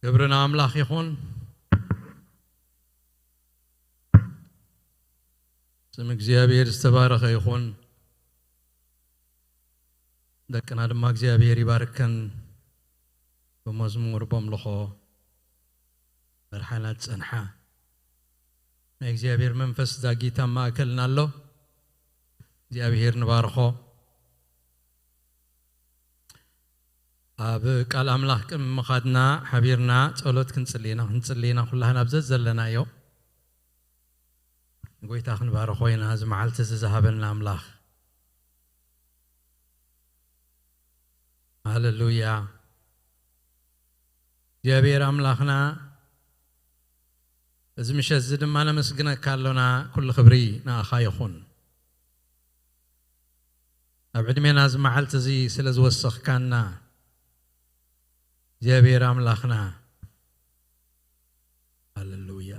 ክብሪ ንኣምላኽ ይኹን። ስም እግዚኣብሔር ዝተባረኸ ይኹን። ደቅና ድማ እግዚኣብሔር ይባርከን። ብመዝሙር፣ በምልኾ መርሓና ዝጸንሓ ናይ እግዚኣብሔር መንፈስ ዛጊት ኣብ ማእከልና ኣሎ። እግዚኣብሔር ንባርኾ። ኣብ ቃል ኣምላኽ ቅድሚ ምኻድና ሓቢርና ጸሎት ክንጽሊ ኢና። ክንጽሊ ኢና ኩላህና ኣብ ዘዘለናዮ። ንጎይታ ክንባርኾ ኢና፣ እዚ መዓልቲ እዚ ዝሃበና ኣምላኽ። ሃሌሉያ። እግዚኣብሔር ኣምላኽና፣ እዚ ምሸት እዚ ድማ ነመስግነካ ኣሎና። ኩሉ ክብሪ ንኣኻ ይኹን። ኣብ ዕድሜና እዚ መዓልቲ እዚ ስለ ዝወሰኽካና እግዚኣብሔር ኣምላኽና። ሃሌሉያ።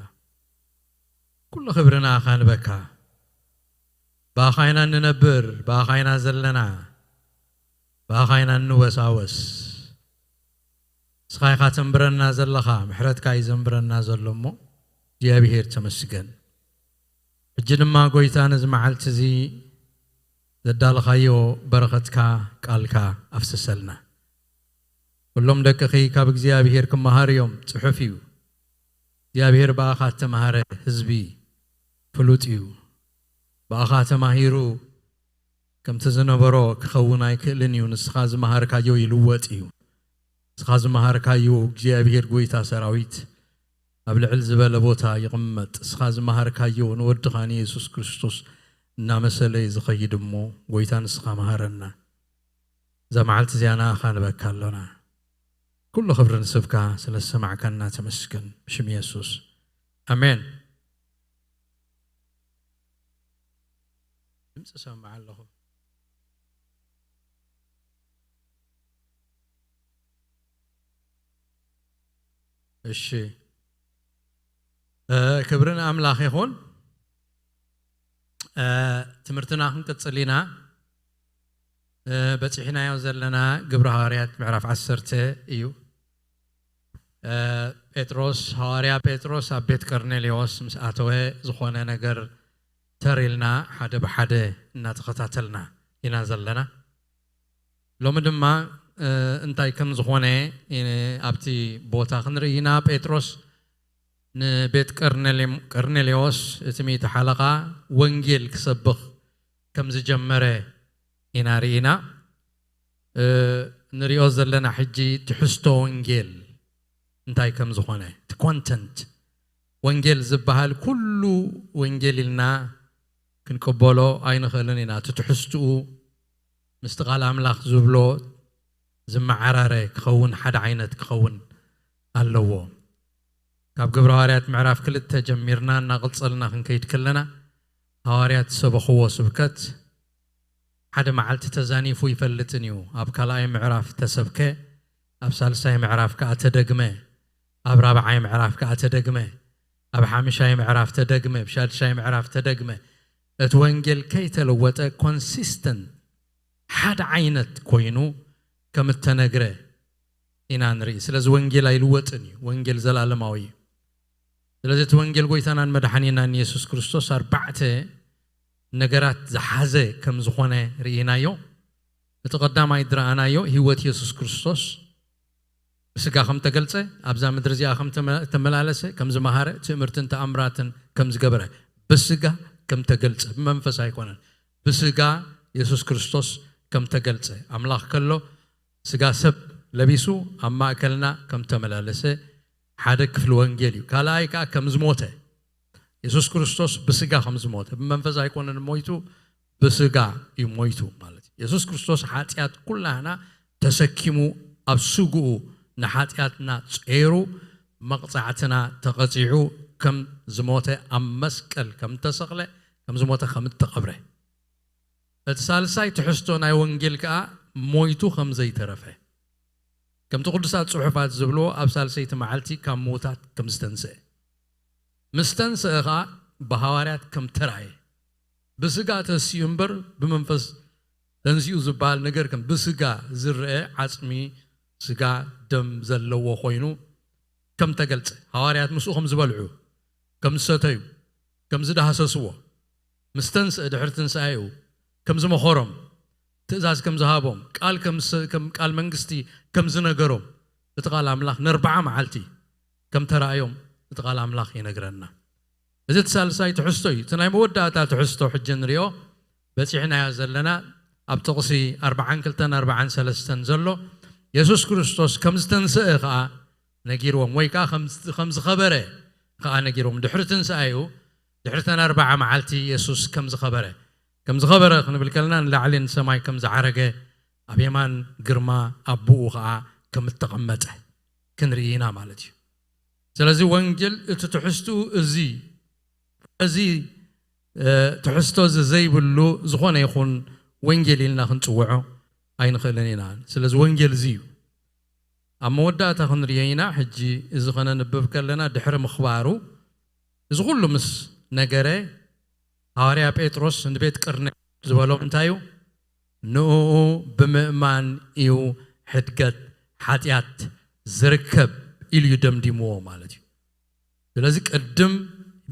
ኩሉ ክብሪ ንኣኻ ንበካ። ብኣኻ ኢና እንነብር፣ ብኣኻ ኢና ዘለና፣ ብኣኻ ኢና እንወሳወስ። ንስኻ ኢኻ ተንብረና ዘለኻ፣ ምሕረትካ እዩ ዘንብረና ዘሎ እሞ እግዚኣብሔር ተመስገን። ሕጂ ድማ ጎይታ ነዚ መዓልቲ እዚ ዘዳለኻዮ በረኸትካ ቃልካ ኣፍስሰልና። ኩሎም ደቅኺ ካብ እግዚኣብሔር ክመሃር እዮም፣ ጽሑፍ እዩ። እግዚኣብሔር ብኣኻ እተማሃረ ህዝቢ ፍሉጥ እዩ። ብኣኻ ተማሂሩ ከምቲ ዝነበሮ ክኸውን ኣይክእልን እዩ። ንስኻ ዝመሃርካዮ ይልወጥ እዩ። ንስኻ ዝመሃርካዮ እግዚኣብሔር ጎይታ ሰራዊት ኣብ ልዕል ዝበለ ቦታ ይቕመጥ። ንስኻ ዝመሃርካዮ ንወድኻ ንየሱስ ክርስቶስ እናመሰለ እዩ ዝኸይድ እሞ፣ ጎይታ ንስኻ መሃረና። እዛ መዓልቲ እዚኣ ንኣኻ ንበካ ኣሎና። ኩሉ ክብሪ ንስብካ ስለ ዝሰማዕካና ተመስገን። ብሽም የሱስ፣ ኣሜን። ድምፂ ሰምዕ ኣለኹ። እሺ፣ እ፣ ክብሪ ንኣምላኽ ይኹን። እ፣ ትምህርትና ክንቅጽል ኢና። እ፣ በጺሕናዮ ዘለና ግብሪ ሃዋርያት ምዕራፍ ዓሰርተ እዩ። እ፣ ጴጥሮስ፣ ሃዋርያ ጴጥሮስ ኣብ ቤት ቀርኔሌዎስ ምስ ኣተወ ዝኾነ ነገር ተር ኢልና ሓደ ብሓደ እናተኸታተልና ኢና ዘለና። ሎሚ ድማ፣ እ፣ እንታይ ከም ዝኾነ፣ እ፣ ኣብቲ ቦታ ክንርኢ ኢና። ጴጥሮስ ንቤት ቀርኔሌም-፣ ቀርኔሌዎስ፣ እቲ ሚእቲ ሓለቓ፣ ወንጌል ክሰብኽ ከም ዝጀመረ ኢና ርኢና። እ፣ ንሪኦ ዘለና ሕጂ ትሕዝቶ ወንጌል እንታይ ከም ዝኾነ፣ እቲ ኮንተንት፣ ወንጌል ዝበሃል ኩሉ ወንጌል ኢልና ክንቅበሎ ኣይንኽእልን ኢና። እቲ ትሕዝትኡ ምስቲ ቃል ኣምላኽ ዝብሎ ዝመዓራረ ክኸውን፣ ሓደ ዓይነት ክኸውን ኣለዎ። ካብ ግብረ ሃዋርያት ምዕራፍ ክልተ ጀሚርና እናቐጸልና ክንከይድ ከለና፣ ሃዋርያት ዝሰበኽዎ ስብከት ሓደ መዓልቲ ተዛኒፉ ይፈልጥን እዩ። ኣብ ካልኣይ ምዕራፍ ተሰብከ፣ ኣብ ሳልሳይ ምዕራፍ ከኣ ተደግመ፣ ኣብ ራብዓይ ምዕራፍ ከኣ ተደግመ፣ ኣብ ሓምሻይ ምዕራፍ ተደግመ፣ ኣብ ሻድሻይ ምዕራፍ ተደግመ። እቲ ወንጌል ከይተለወጠ ኮንሲስተንት ሓደ ዓይነት ኮይኑ ከም እተነግረ ኢና ንርኢ። ስለዚ ወንጌል ኣይልወጥን እዩ። ወንጌል ዘላለማዊ እዩ። ስለዚ እቲ ወንጌል ጎይታናን መድሓኒናን የሱስ ክርስቶስ ኣርባዕተ ነገራት ዝሓዘ ከም ዝኾነ ርኢናዮ። እቲ ቀዳማይ ዝረኣናዮ ህይወት የሱስ ክርስቶስ ብስጋ ከም ተገልጸ፣ ኣብዛ ምድሪ እዚኣ ከም ተመ-፣ ተመላለሰ፣ ከም ዝመሃረ፣ ትእምርትን ተኣምራትን ከም ዝገበረ፣ ብስጋ ከም ተገልጸ፣ ብመንፈስ ኣይኮነን፣ ብስጋ የሱስ ክርስቶስ ከም ተገልጸ፣ ኣምላኽ ከሎ ስጋ ሰብ ለቢሱ ኣብ ማእከልና ከም ተመላለሰ ሓደ ክፍሊ ወንጌል እዩ። ካልኣይ ከኣ ከም ዝሞተ፣ የሱስ ክርስቶስ ብስጋ ከም ዝሞተ፣ ብመንፈስ ኣይኮነን ሞይቱ፣ ብስጋ እዩ ሞይቱ ማለት እዩ። የሱስ ክርስቶስ ሓጢኣት ኩላህና ተሰኪሙ፣ ኣብ ስግኡ ንሓጢኣትና ጸይሩ፣ መቕጻዕትና ተቐጺዑ፣ ከም ዝሞተ፣ ኣብ መስቀል ከም ተሰቕለ፣ ከም ዝሞተ፣ ከም እተቐብረ። እቲ ሳልሳይ ትሕዝቶ ናይ ወንጌል ከኣ ሞይቱ ከም ዘይተረፈ፣ ከምቲ ቅዱሳት ጽሑፋት ዝብልዎ፣ ኣብ ሳልሰይቲ መዓልቲ ካብ ምዉታት ከም ዝተንስአ፣ ምስ ተንስአ ኸኣ ብሃዋርያት ከም ተራእየ። ብስጋ ተሲኡ እምበር ብመንፈስ ተንሲኡ ዝበሃል ነገር ከም ብስጋ ዝረአ ዓጽሚ፣ ስጋ፣ ደም ዘለዎ ኮይኑ፣ ከም ተገልጸ፣ ሃዋርያት ምስኡ ከም ዝበልዑ፣ ከም ዝሰተዩ፣ ከም ዝዳህሰስዎ፣ ምስ ተንስአ፣ ድሕሪ ትንሳኤኡ ከም ዝመኸሮም፣ ትእዛዝ ከም ዝሃቦም፣ ቃል ከም ስ-፣ ከም ቃል መንግስቲ ከም ዝነገሮም፣ እቲ ቃል ኣምላኽ ንኣርብዓ መዓልቲ ከም ተራእዮም እቲ ቃል ኣምላኽ ይነግረና። እዚ እቲ ሳልሳይ ትሕዝቶ እዩ። እቲ ናይ መወዳእታ ትሕዝቶ ሕጂ ንሪኦ በጺሕናዮ ዘለና ኣብ ጥቕሲ ኣርብዓን ክልተን ኣርብዓን ሰለስተን ዘሎ የሱስ ክርስቶስ ከም ዝተንስአ ኸኣ ነጊርዎም፣ ወይ ከኣ ከም፣ ከም ዝኸበረ ከኣ ነጊርዎም። ድሕሪ ትንሳኤኡ፣ ድሕሪ ተን ኣርብዓ መዓልቲ የሱስ ከም ዝኸበረ፣ ከም ዝኸበረ ክንብል ከለና ንላዕሊ ንሰማይ ከም ዝዓረገ፣ ኣብ የማን ግርማ ኣቦኡ ኸኣ ከም እተቐመጠ ክንርኢ ኢና ማለት እዩ። ስለዚ ወንጌል እቲ ትሕዝትኡ እዚ፣ እዚ፣ እ፣ ትሕዝቶ እዚ ዘይብሉ ዝኾነ ይኹን ወንጌል ኢልና ክንጽውዖ ኣይንኽእልን ኢና። ስለዚ ወንጌል እዚ እዩ። ኣብ መወዳእታ ክንርእዮ ኢና። ሕጂ እዚ ከነንብብ ከለና ድሕሪ ምኽባሩ፣ እዚ ኩሉ ምስ ነገረ፣ ሃዋርያ ጴጥሮስ ንቤት ቅርኔ ዝበሎም እንታይ እዩ? ንእኡ ብምእማን እዩ ሕድገት ሓጢኣት ዝርከብ ኢሉ እዩ ደምዲምዎ ማለት እዩ። ስለዚ ቅድም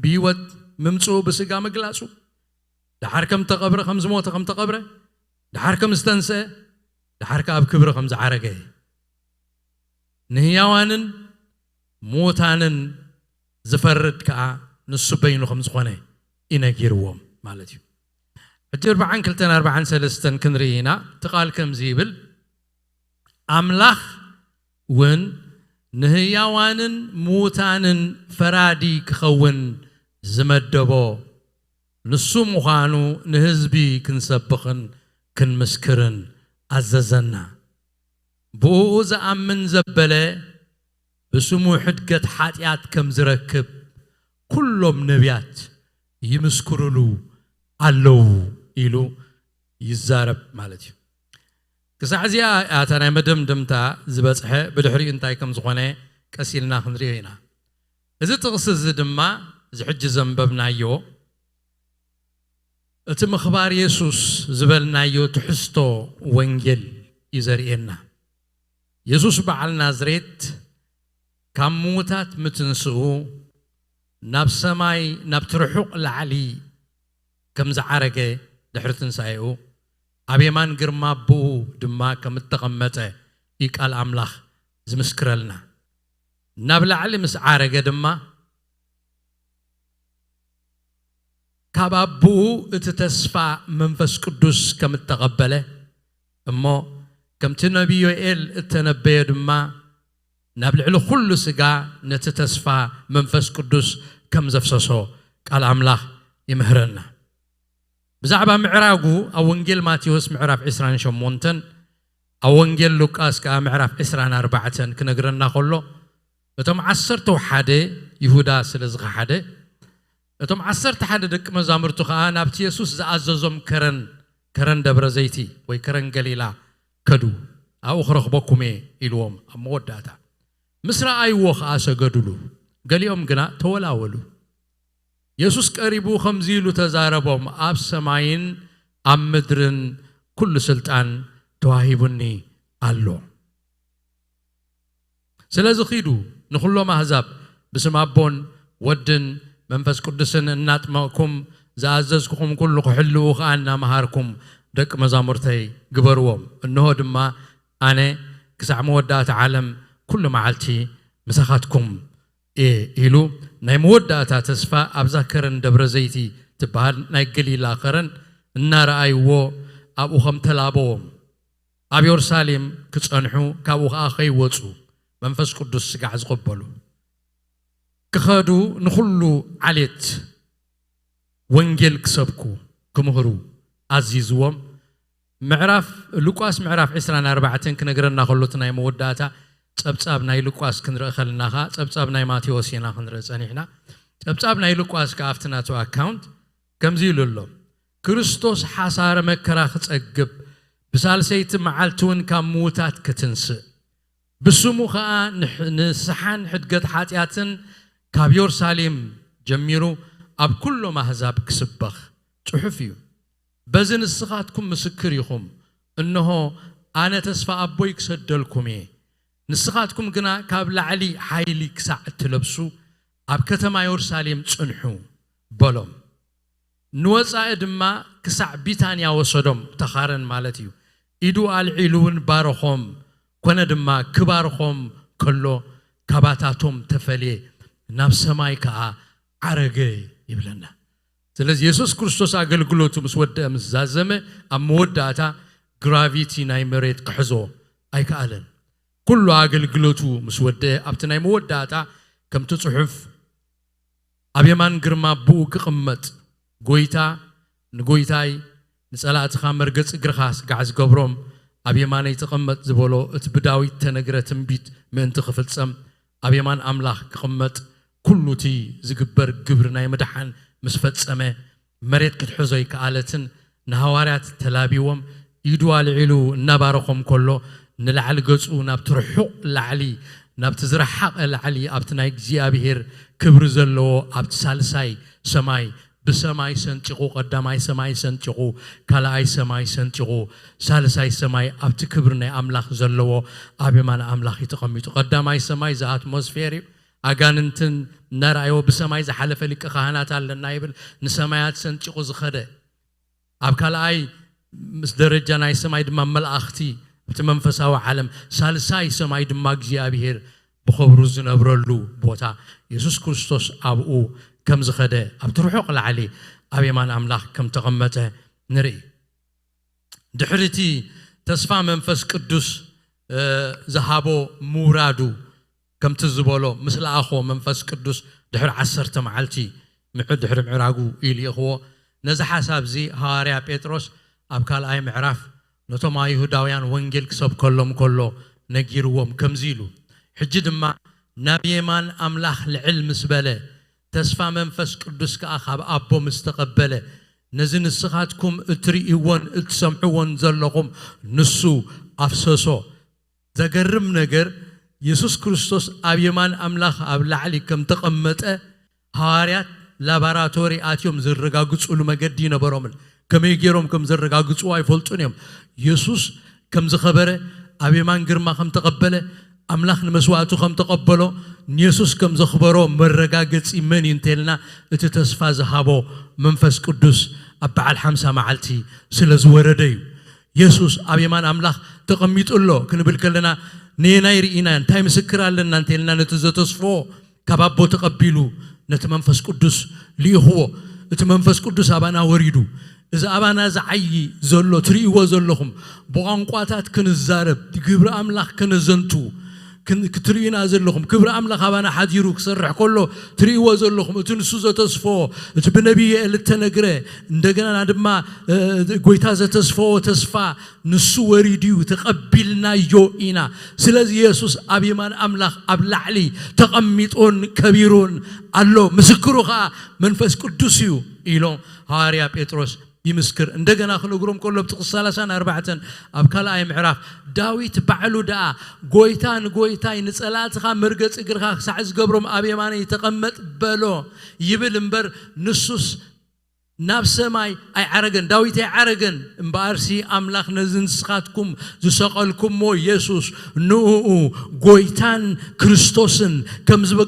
ብህይወት ምምጽኡ፣ ብስጋ ምግላጹ፣ ደሓር ከም ተቐብረ፣ ከም ዝሞተ ከም ተቐብረ፣ ደሓር ከም ዝተንስአ፣ ደሓር ከኣ ኣብ ክብሪ ከም ዝዓረገ፣ ንህያዋንን ምዉታንን ዝፈርድ ከኣ ንሱ በይኑ ከም ዝኾነ እዩ ነጊርዎም ማለት እዩ። ሕጂ ኣርብዓን ክልተን ኣርብዓን ሰለስተን ክንርኢ ኢና። እቲ ቃል ከምዚ ይብል፣ ኣምላኽ እውን ንህያዋንን ምዉታንን ፈራዲ ክኸውን ዝመደቦ ንሱ ምዃኑ ንህዝቢ ክንሰብኽን ክንምስክርን ኣዘዘና። ብእኡ ዝኣምን ዘበለ ብስሙ ሕድገት ሓጢኣት ከም ዝረክብ ኩሎም ነቢያት ይምስክሩሉ ኣለዉ ኢሉ ይዛረብ ማለት እዩ። ክሳዕ እዚኣ እታ ናይ መደምደምታ ዝበጽሐ፣ ብድሕሪኡ እንታይ ከም ዝኾነ ቀስ ኢልና ክንሪኦ ኢና። እዚ ጥቕሲ እዚ ድማ፣ እዚ ሕጂ ዘንበብናዮ፣ እቲ ምኽባር የሱስ ዝበልናዮ ትሕዝቶ ወንጌል እዩ ዘርእየና። የሱስ በዓል ናዝሬት ካብ ምዉታት ምትንስኡ፣ ናብ ሰማይ፣ ናብቲ ርሑቕ ላዕሊ ከም ዝዓረገ፣ ድሕሪ ትንሳኤኡ ኣብ የማን ግርማ ኣቦኡ ድማ ከም እተቐመጠ እዩ ቃል ኣምላኽ ዝምስክረልና። ናብ ላዕሊ ምስ ዓረገ ድማ፣ ካብ ኣቦኡ እቲ ተስፋ መንፈስ ቅዱስ ከም እተቐበለ፣ እሞ ከምቲ ነቢ ዮኤል እተነበዮ ድማ፣ ናብ ልዕሊ ኩሉ ስጋ ነቲ ተስፋ መንፈስ ቅዱስ ከም ዘፍሰሶ ቃል ኣምላኽ ይምህረና። ብዛዕባ ምዕራጉ ኣብ ወንጌል ማቴዎስ ምዕራፍ ዕስራን ሸሞንተን፣ ኣብ ወንጌል ሉቃስ ከኣ ምዕራፍ ዕስራን ኣርባዕተን ክነግረና ከሎ፣ እቶም ዓሰርተው ሓደ፣ ይሁዳ ስለ ዝኸሓደ፣ እቶም ዓሰርተ ሓደ ደቂ መዛሙርቱ ከኣ ናብቲ የሱስ ዝኣዘዞም ከረን፣ ከረን ደብረ ዘይቲ ወይ ከረን ገሊላ ከዱ። ኣብኡ ክረኽበኩም እየ ኢልዎም ኣብ መወዳእታ። ምስ ረኣይዎ ከኣ ሰገዱሉ። ገሊኦም ግና ተወላወሉ። የሱስ ቀሪቡ ከምዚ ኢሉ ተዛረቦም፣ ኣብ ሰማይን ኣብ ምድርን ኩሉ ስልጣን ተዋሂቡኒ ኣሎ። ስለዚ ኺዱ፣ ንኹሎም ኣህዛብ ብስም ኣቦን ወድን መንፈስ ቅዱስን እናጥመቕኩም፣ ዝኣዘዝኩኹም ኩሉ ክሕልዉ ኸኣ እናመሃርኩም ደቂ መዛሙርተይ ግበርዎም። እንሆ ድማ ኣነ ክሳዕ መወዳእታ ዓለም ኩሉ መዓልቲ ምሳኻትኩም እየ ኢሉ፣ ናይ መወዳእታ ተስፋ ኣብዛ ከረን ደብረ ዘይቲ ትበሃል ናይ ገሊላ ከረን እናረኣይዎ፣ ኣብኡ ከም ተላበዎም፣ ኣብ የሩሳሌም ክጸንሑ፣ ካብኡ ኸኣ ከይወጹ፣ መንፈስ ቅዱስ ስጋዕ ዝቐበሉ፣ ክኸዱ፣ ንኹሉ ዓሌት ወንጌል ክሰብኩ፣ ክምህሩ ኣዚዝዎም። ምዕራፍ ሉቃስ ምዕራፍ ዕስራን ኣርባዕተን ክነግረና ከሎ፣ እቲ ናይ መወዳእታ ጸብጻብ ናይ ሉቃስ ክንርኢ ከለና ኸኣ፣ ጸብጻብ ናይ ማቴዎስ ኢና ክንርኢ ጸኒሕና። ጸብጻብ ናይ ሉቃስ ከኣ ኣብቲ ናቱ ኣካውንት ከምዚ ኢሉ ኣሎ፣ ክርስቶስ ሓሳረ መከራ ክጸግብ፣ ብሳልሰይቲ መዓልቲ እውን ካብ ምዉታት ክትንስእ፣ ብስሙ ኸኣ ንሕ-፣ ንስሓን ሕድገት ሓጢኣትን ካብ የሩሳሌም ጀሚሩ ኣብ ኩሎም ኣህዛብ ክስበኽ ጽሑፍ እዩ። በዚ ንስኻትኩም ምስክር ኢኹም። እንሆ፣ ኣነ ተስፋ ኣቦይ ክሰደልኩም እየ። ንስኻትኩም ግና ካብ ላዕሊ ሓይሊ ክሳዕ እትለብሱ ኣብ ከተማ የሩሳሌም ጽንሑ በሎም። ንወጻኢ ድማ ክሳዕ ቢታንያ ወሰዶም፣ ተኻረን ማለት እዩ። ኢዱ ኣልዒሉ እውን ባረኾም። ኮነ ድማ ክባርኾም ከሎ ካባታቶም ተፈልየ፣ ናብ ሰማይ ከኣ ዓረገ ይብለና። ስለዚ የሱስ ክርስቶስ ኣገልግሎቱ ምስ ወደአ ምስ ዛዘመ ኣብ መወዳእታ ግራቪቲ ናይ መሬት ክሕዞ ኣይከኣለን። ኩሉ ኣገልግሎቱ ምስ ወደአ ኣብቲ ናይ መወዳእታ ከምቲ ጽሑፍ ኣብ የማን ግርማ ኣቦኡ ክቕመጥ፣ ጎይታ ንጎይታይ ንጸላእትኻ መርገጺ እግርኻ ስጋዕ ዝገብሮም ኣብ የማነይ ተቐመጥ ዝበሎ እቲ ብዳዊት ተነግረ ትንቢት ምእንቲ ክፍጸም ኣብ የማን ኣምላኽ ክቕመጥ ኩሉ እቲ ዝግበር ግብሪ ናይ ምድሓን ምስ ፈጸመ መሬት ክትሕዞ ኣይከኣለትን። ንሃዋርያት ተላቢዎም ኢዱ ኣልዒሉ እናባረኾም ከሎ ንላዕሊ ገጹ ናብቲ ርሑቕ ላዕሊ ናብቲ ዝረሓቐ ላዕሊ ኣብቲ ናይ እግዚኣብሔር ክብሪ ዘለዎ ኣብቲ ሳልሳይ ሰማይ ብሰማይ ሰንጢቑ ቀዳማይ ሰማይ ሰንጢቑ ካልኣይ ሰማይ ሰንጢቑ ሳልሳይ ሰማይ ኣብቲ ክብሪ ናይ ኣምላኽ ዘለዎ ኣብ የማን ኣምላኽ እዩ ተቐሚጡ። ቀዳማይ ሰማይ እዚ ኣትሞስፌር እዩ። ኣጋንንትን እናረኣይዎ ብሰማይ ዝሓለፈ ሊቀ ካህናት ኣለና ይብል። ንሰማያት ሰንጢቑ ዝኸደ ኣብ ካልኣይ ምስ ደረጃ ናይ ሰማይ ድማ መላእኽቲ ኣብቲ መንፈሳዊ ዓለም ሳልሳይ ሰማይ ድማ እግዚኣብሔር ብኸብሩ ዝነብረሉ ቦታ የሱስ ክርስቶስ ኣብኡ ከም ዝኸደ ኣብቲ ርሑቕ ላዕሊ ኣብ የማን ኣምላኽ ከም ተቐመጠ ንርኢ። ድሕሪ እቲ ተስፋ መንፈስ ቅዱስ ዝሃቦ ምውራዱ ከምቲ ዝበሎ ምስ ለኣኾ መንፈስ ቅዱስ ድሕሪ ዓሰርተ መዓልቲ ምዕ ድሕሪ ምዕራጉ ኢልእኽዎ። ነዚ ሓሳብ እዚ ሃዋርያ ጴጥሮስ ኣብ ካልኣይ ምዕራፍ ነቶም ኣይሁዳውያን ወንጌል ክሰብከሎም ከሎ ነጊርዎም ከምዚ ኢሉ፣ ሕጂ ድማ ናብ የማን ኣምላኽ ልዕል ምስ በለ ተስፋ መንፈስ ቅዱስ ከኣ ካብ ኣቦ ምስ ተቐበለ ነዚ ንስኻትኩም እትርእይዎን እትሰምዕዎን ዘለኹም ንሱ ኣፍሰሶ። ዘገርም ነገር የሱስ ክርስቶስ ኣብ የማን ኣምላኽ ኣብ ላዕሊ ከም ተቐመጠ ሃዋርያት ላባራቶሪ ኣትዮም ዘረጋግጹሉ መገዲ ይነበሮምን ከመይ ገይሮም ከም ዘረጋግጹ ኣይፈልጡን እዮም። የሱስ ከም ዝኸበረ ኣብ የማን ግርማ ከም ተቐበለ ኣምላኽ ንመስዋእቱ ከም ተቐበሎ ንየሱስ ከም ዘኽበሮ መረጋገጺ መን እዩ እንተልና እቲ ተስፋ ዝሃቦ መንፈስ ቅዱስ ኣብ በዓል ሓምሳ መዓልቲ ስለ ዝወረደ እዩ። የሱስ ኣብ የማን ኣምላኽ ተቐሚጡ ኣሎ ክንብል ከለና ነየናይ ርኢና እንታይ ምስክር ኣለና እንተልና ነቲ ዘተስፎ ካብ ኣቦ ተቐቢሉ ነቲ መንፈስ ቅዱስ ልኢኽዎ። እቲ መንፈስ ቅዱስ ኣባና ወሪዱ እዚ ኣባና ዝዓዪ ዘሎ ትርእይዎ ዘለኹም ብቋንቋታት ክንዛረብ ግብሪ ኣምላኽ ከነዘንቱ ክትርእዩና ዘለኹም ክብሪ ኣምላኽ ኣባና ሓዲሩ ክሰርሕ ከሎ ትርእይዎ ዘለኹም እቲ ንሱ ዘተስፎ እቲ ብነቢይ የእል እተነግረ እንደገና ድማ ጎይታ ዘተስፈዎ ተስፋ ንሱ ወሪዱ እዩ ተቐቢልናዮ ኢና። ስለዚ የሱስ ኣብ የማን ኣምላኽ ኣብ ላዕሊ ተቐሚጡን ከቢሩን ኣሎ። ምስክሩ ኸዓ መንፈስ ቅዱስ እዩ ኢሎም ሃዋርያ ጴጥሮስ ይምስክር። እንደገና ክነግሮም ከሎ ኣብ ጥቕሲ ሰላሳን ኣርባዕተን ኣብ ካልኣይ ምዕራፍ ዳዊት ባዕሉ ደኣ ጎይታ ንጎይታይ ንጸላእትኻ መርገጺ እግርኻ ክሳዕ ዝገብሮም ኣብ የማነይ ተቐመጥ በሎ ይብል እምበር ንሱስ ናብ ሰማይ ኣይዓረገን። ዳዊት ኣይዓረገን እምበኣርሲ ኣምላኽ ነዚ ንስኻትኩም ዝሰቐልኩሞ የሱስ ንእኡ ጎይታን ክርስቶስን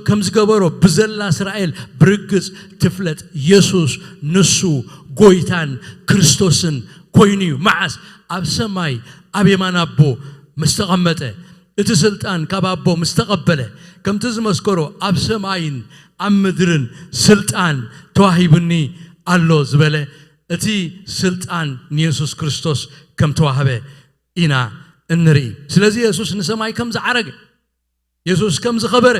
ከም ዝገበሮ ብዘላ እስራኤል ብርግጽ ትፍለጥ። የሱስ ንሱ ጎይታን ክርስቶስን ኮይኑ እዩ። መዓስ? ኣብ ሰማይ ኣብ የማን ኣቦ ምስ ተቐመጠ እቲ ስልጣን ካብ ኣቦ ምስ ተቐበለ ከምቲ ዝመስከሮ ኣብ ሰማይን ኣብ ምድርን ስልጣን ተዋሂቡኒ ኣሎ ዝበለ እቲ ስልጣን ንየሱስ ክርስቶስ ከም ተዋህበ ኢና እንርኢ። ስለዚ የሱስ ንሰማይ ከም ዝዓረገ፣ የሱስ ከም ዝኸበረ፣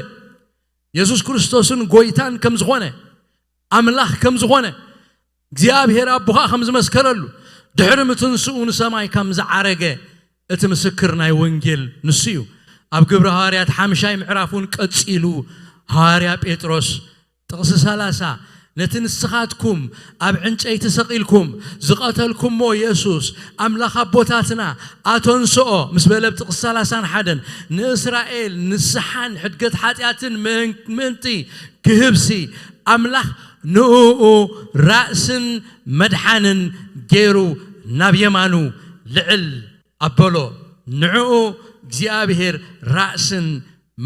የሱስ ክርስቶስን ጎይታን ከም ዝኾነ፣ ኣምላኽ ከም ዝኾነ እግዚኣብሔር ኣቦኻ ከም ዝመስከረሉ ድሕሪ ምትንስኡ ንሰማይ ከም ዝዓረገ እቲ ምስክር ናይ ወንጌል ንሱ እዩ። ኣብ ግብሪ ሃዋርያት ሓምሻይ ምዕራፍ እውን ቀጺሉ ሃዋርያ ጴጥሮስ ጥቕሲ ሰላሳ ነቲ ንስኻትኩም ኣብ ዕንጨይቲ ሰቒልኩም ዝቐተልኩሞ የሱስ ኣምላኽ ኣቦታትና ኣተንስኦ ምስ በለ ኣብ ጥቕሲ ሰላሳን ሓደን ንእስራኤል ንስሓን ሕድገት ሓጢኣትን ምእንቲ ክህብሲ ኣምላኽ ንእኡ ራእስን መድሓንን ገይሩ ናብ የማኑ ልዕል ኣበሎ። ንዕኡ እግዚኣብሔር ራእስን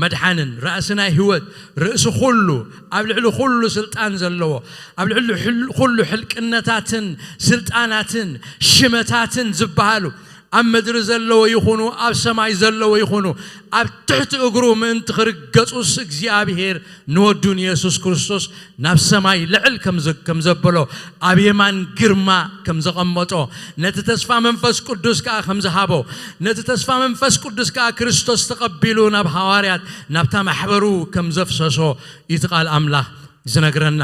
መድሓንን፣ ራእሲ ናይ ህይወት፣ ርእሲ ኩሉ፣ ኣብ ልዕሊ ኩሉ ስልጣን ዘለዎ፣ ኣብ ልዕሊ ኩሉ ሕልቅነታትን ስልጣናትን ሽመታትን ዝበሃሉ፣ ኣብ ምድሪ ዘለዎ ይኹኑ ኣብ ሰማይ ዘለዎ ይኹኑ፣ ኣብ ትሕቲ እግሩ ምእንቲ ክርገጹስ እግዚኣብሔር ንወዱ ንየሱስ ክርስቶስ ናብ ሰማይ ልዕል ከም ዘበሎ፣ ኣብ የማን ግርማ ከም ዘቐመጦ፣ ነቲ ተስፋ መንፈስ ቅዱስ ከኣ ከም ዝሃቦ፣ ነቲ ተስፋ መንፈስ ቅዱስ ከኣ ክርስቶስ ተቐቢሉ ናብ ሃዋርያት፣ ናብታ ማሕበሩ ከም ዘፍሰሶ እቲ ቃል ኣምላኽ ዝነግረና።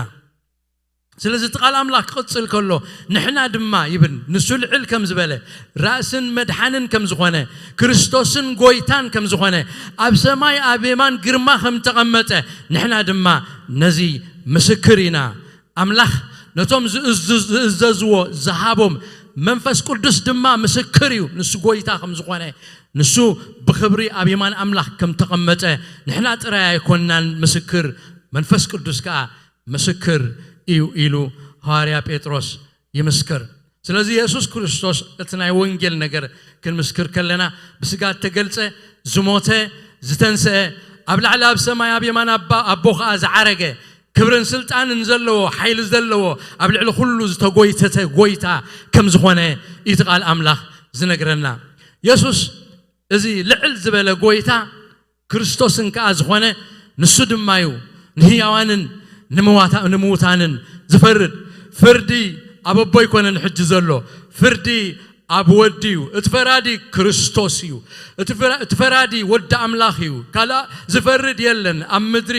ስለዚ እቲ ቃል ኣምላኽ ክቕጽል ከሎ፣ ንሕና ድማ ይብል፣ ንሱ ልዕል ከም ዝበለ፣ ራእስን መድሓንን ከም ዝኾነ፣ ክርስቶስን ጎይታን ከም ዝኾነ፣ ኣብ ሰማይ ኣብ የማን ግርማ ከም ተቐመጠ፣ ንሕና ድማ ነዚ ምስክር ኢና። ኣምላኽ ነቶም ዝእዝዙ-፣ ዝእዘዝዎ ዝሃቦም መንፈስ ቅዱስ ድማ ምስክር እዩ። ንሱ ጎይታ ከም ዝኾነ፣ ንሱ ብኽብሪ ኣብ የማን ኣምላኽ ከም ተቐመጠ፣ ንሕና ጥራይ ኣይኮንናን ምስክር፣ መንፈስ ቅዱስ ከኣ ምስክር እዩ ኢሉ ሃዋርያ ጴጥሮስ ይምስክር። ስለዚ የሱስ ክርስቶስ እቲ ናይ ወንጌል ነገር ክንምስክር ከለና፣ ብስጋ እተገልጸ፣ ዝሞተ፣ ዝተንስአ፣ ኣብ ላዕሊ ኣብ ሰማይ ኣብ የማን ኣባ-፣ ኣቦ ኸኣ ዝዓረገ፣ ክብርን ስልጣንን ዘለዎ፣ ሓይሊ ዘለዎ፣ ኣብ ልዕሊ ኩሉ ዝተጎይተተ ጎይታ ከም ዝኾነ እቲ ቃል ኣምላኽ ዝነግረና። የሱስ እዚ ልዕል ዝበለ ጎይታ ክርስቶስን ከኣ ዝኾነ፣ ንሱ ድማ እዩ ንህያዋንን ንምዋታ-፣ ንምውታንን ዝፈርድ። ፍርዲ ኣብ ኣቦ ኣይኮነን ሕጂ ዘሎ፣ ፍርዲ ኣብ ወዲ እዩ። እቲ ፈራዲ ክርስቶስ እዩ። እቲ ፍራ-፣ እቲ ፈራዲ ወዲ ኣምላኽ እዩ። ካልእ ዝፈርድ የለን። ኣብ ምድሪ፣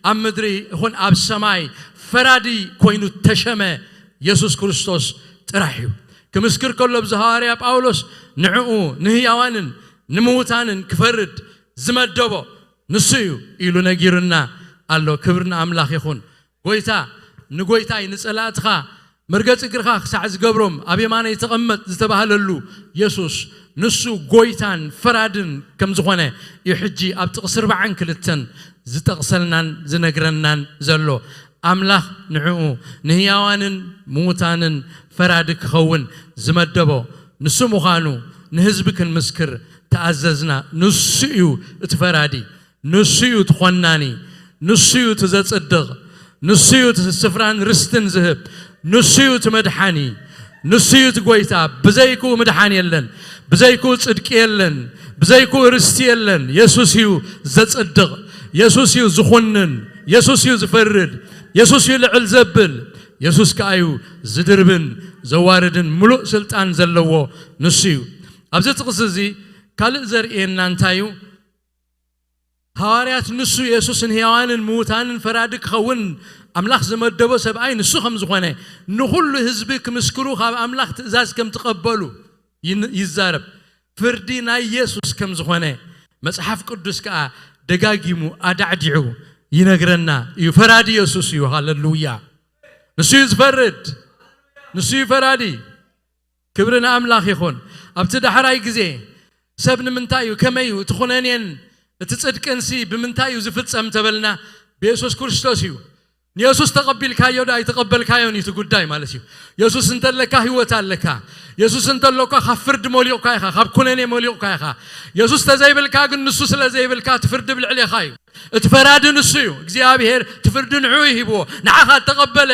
ኣብ ምድሪ ይኹን ኣብ ሰማይ ፈራዲ ኮይኑ ተሸመ የሱስ ክርስቶስ ጥራሕ እዩ። ክምስክር ከሎ፣ ኣብዚ ሃዋርያ ጳውሎስ ንዕኡ ንህያዋንን ንምውታንን ክፈርድ ዝመደቦ ንሱ እዩ ኢሉ ነጊሩና ኣሎ። ክብሪ ንኣምላኽ ይኹን። ጎይታ ንጎይታይ ንጸላእትኻ መርገጺ እግርኻ ክሳዕ ዝገብሮም ኣብ የማነይ ተቐመጥ ዝተባህለሉ የሱስ፣ ንሱ ጎይታን ፈራድን ከም ዝኾነ እዩ ሕጂ ኣብ ጥቕሲ ኣርባዓን ክልተን ዝጠቕሰልናን ዝነግረናን ዘሎ። ኣምላኽ ንዕኡ ንህያዋንን ምዉታንን ፈራዲ ክኸውን ዝመደቦ ንሱ ምዃኑ ንህዝቢ ክንምስክር ተኣዘዝና። ንሱ እዩ እቲ ፈራዲ፣ ንሱ እዩ እቲ ኾናኒ፣ ንሱ እዩ እቲ ዘጽድቕ፣ ንሱ እዩ እቲ ስፍራን ርስትን ዝህብ፣ ንሱ እዩ እቲ መድሓኒ፣ ንሱ እዩ እቲ ጎይታ። ብዘይክኡ ምድሓን የለን፣ ብዘይክኡ ጽድቂ የለን፣ ብዘይክኡ ርስቲ የለን። የሱስ እዩ ዘጽድቕ፣ የሱስ እዩ ዝኹንን፣ የሱስ እዩ ዝፈርድ፣ የሱስ እዩ ልዕል ዘብል፣ የሱስ ከኣ እዩ ዝድርብን ዘዋርድን ምሉእ ስልጣን ዘለዎ ንሱ እዩ። ኣብዚ ጥቕሲ እዚ ካልእ ዘርእየና እንታይ እዩ? ሃዋርያት ንሱ የሱስ ንህያዋንን ምዉታንን ፈራዲ ክኸውን ኣምላኽ ዝመደቦ ሰብኣይ ንሱ ከም ዝኾነ ንኹሉ ህዝቢ ክምስክሩ ካብ ኣምላኽ ትእዛዝ ከም ትቐበሉ ይን-፣ ይዛረብ። ፍርዲ ናይ የሱስ ከም ዝኾነ መጽሓፍ ቅዱስ ከኣ ደጋጊሙ ኣዳዕዲዑ ይነግረና እዩ። ፈራዲ የሱስ እዩ። ሃለሉያ። ንሱ እዩ ዝፈርድ። ንሱ እዩ ፈራዲ። ክብሪ ንኣምላኽ ይኹን። ኣብቲ ዳሕራይ ግዜ ሰብ ንምንታይ እዩ፣ ከመይ እዩ፣ እቲ ኩነኔን እቲ ጽድቅንሲ ብምንታይ እዩ ዝፍጸም ተበልና፣ ብየሱስ ክርስቶስ እዩ። ንየሱስ ተቐቢልካዮ ዶ ኣይተቐበልካዮን እዩ እቲ ጉዳይ ማለት እዩ። የሱስ እንተለካ ህይወት ኣለካ። የሱስ እንተለካ ካብ ፍርዲ መሊቕካ ኢኻ፣ ካብ ኩነኔ መሊቕካ ኢኻ። የሱስ ተዘይብልካ ግን፣ ንሱ ስለ ዘይብልካ እቲ ፍርዲ ብልዕሌኻ እዩ። እቲ ፈራዲ ንሱ እዩ። እግዚኣብሔር እቲ ፍርዲ ንዕኡ ይሂብዎ። ንዓኻ እተቐበለ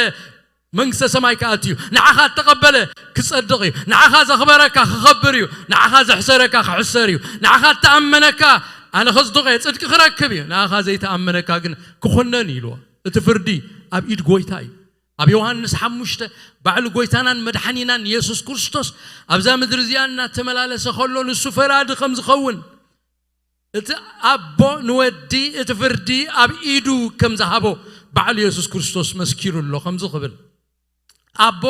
መንግስተ ሰማይ ክኣቱ እዩ። ንዓኻ እተቐበለ ክጸድቕ እዩ። ንዓኻ ዘኽበረካ ክኸብር እዩ። ንዓኻ ዘሕሰረካ ክሕሰር እዩ። ንዓኻ እተኣመነካ ኣነ ከጽድቕ እየ፣ ጽድቂ ክረክብ እዩ። ንዓኻ ዘይተኣመነካ ግን ክኹነን እዩ ኢልዎ። እቲ ፍርዲ ኣብ ኢድ ጎይታ እዩ። ኣብ ዮሃንስ ሓሙሽተ ባዕሉ ጎይታናን መድሓኒናን የሱስ ክርስቶስ ኣብዛ ምድሪ እዚኣ እናተመላለሰ ከሎ ንሱ ፈራዲ ከም ዝኸውን፣ እቲ ኣቦ ንወዲ እቲ ፍርዲ ኣብ ኢዱ ከም ዝሃቦ ባዕሉ የሱስ ክርስቶስ መስኪሩ ኣሎ። ከምዚ ክብል፣ ኣቦ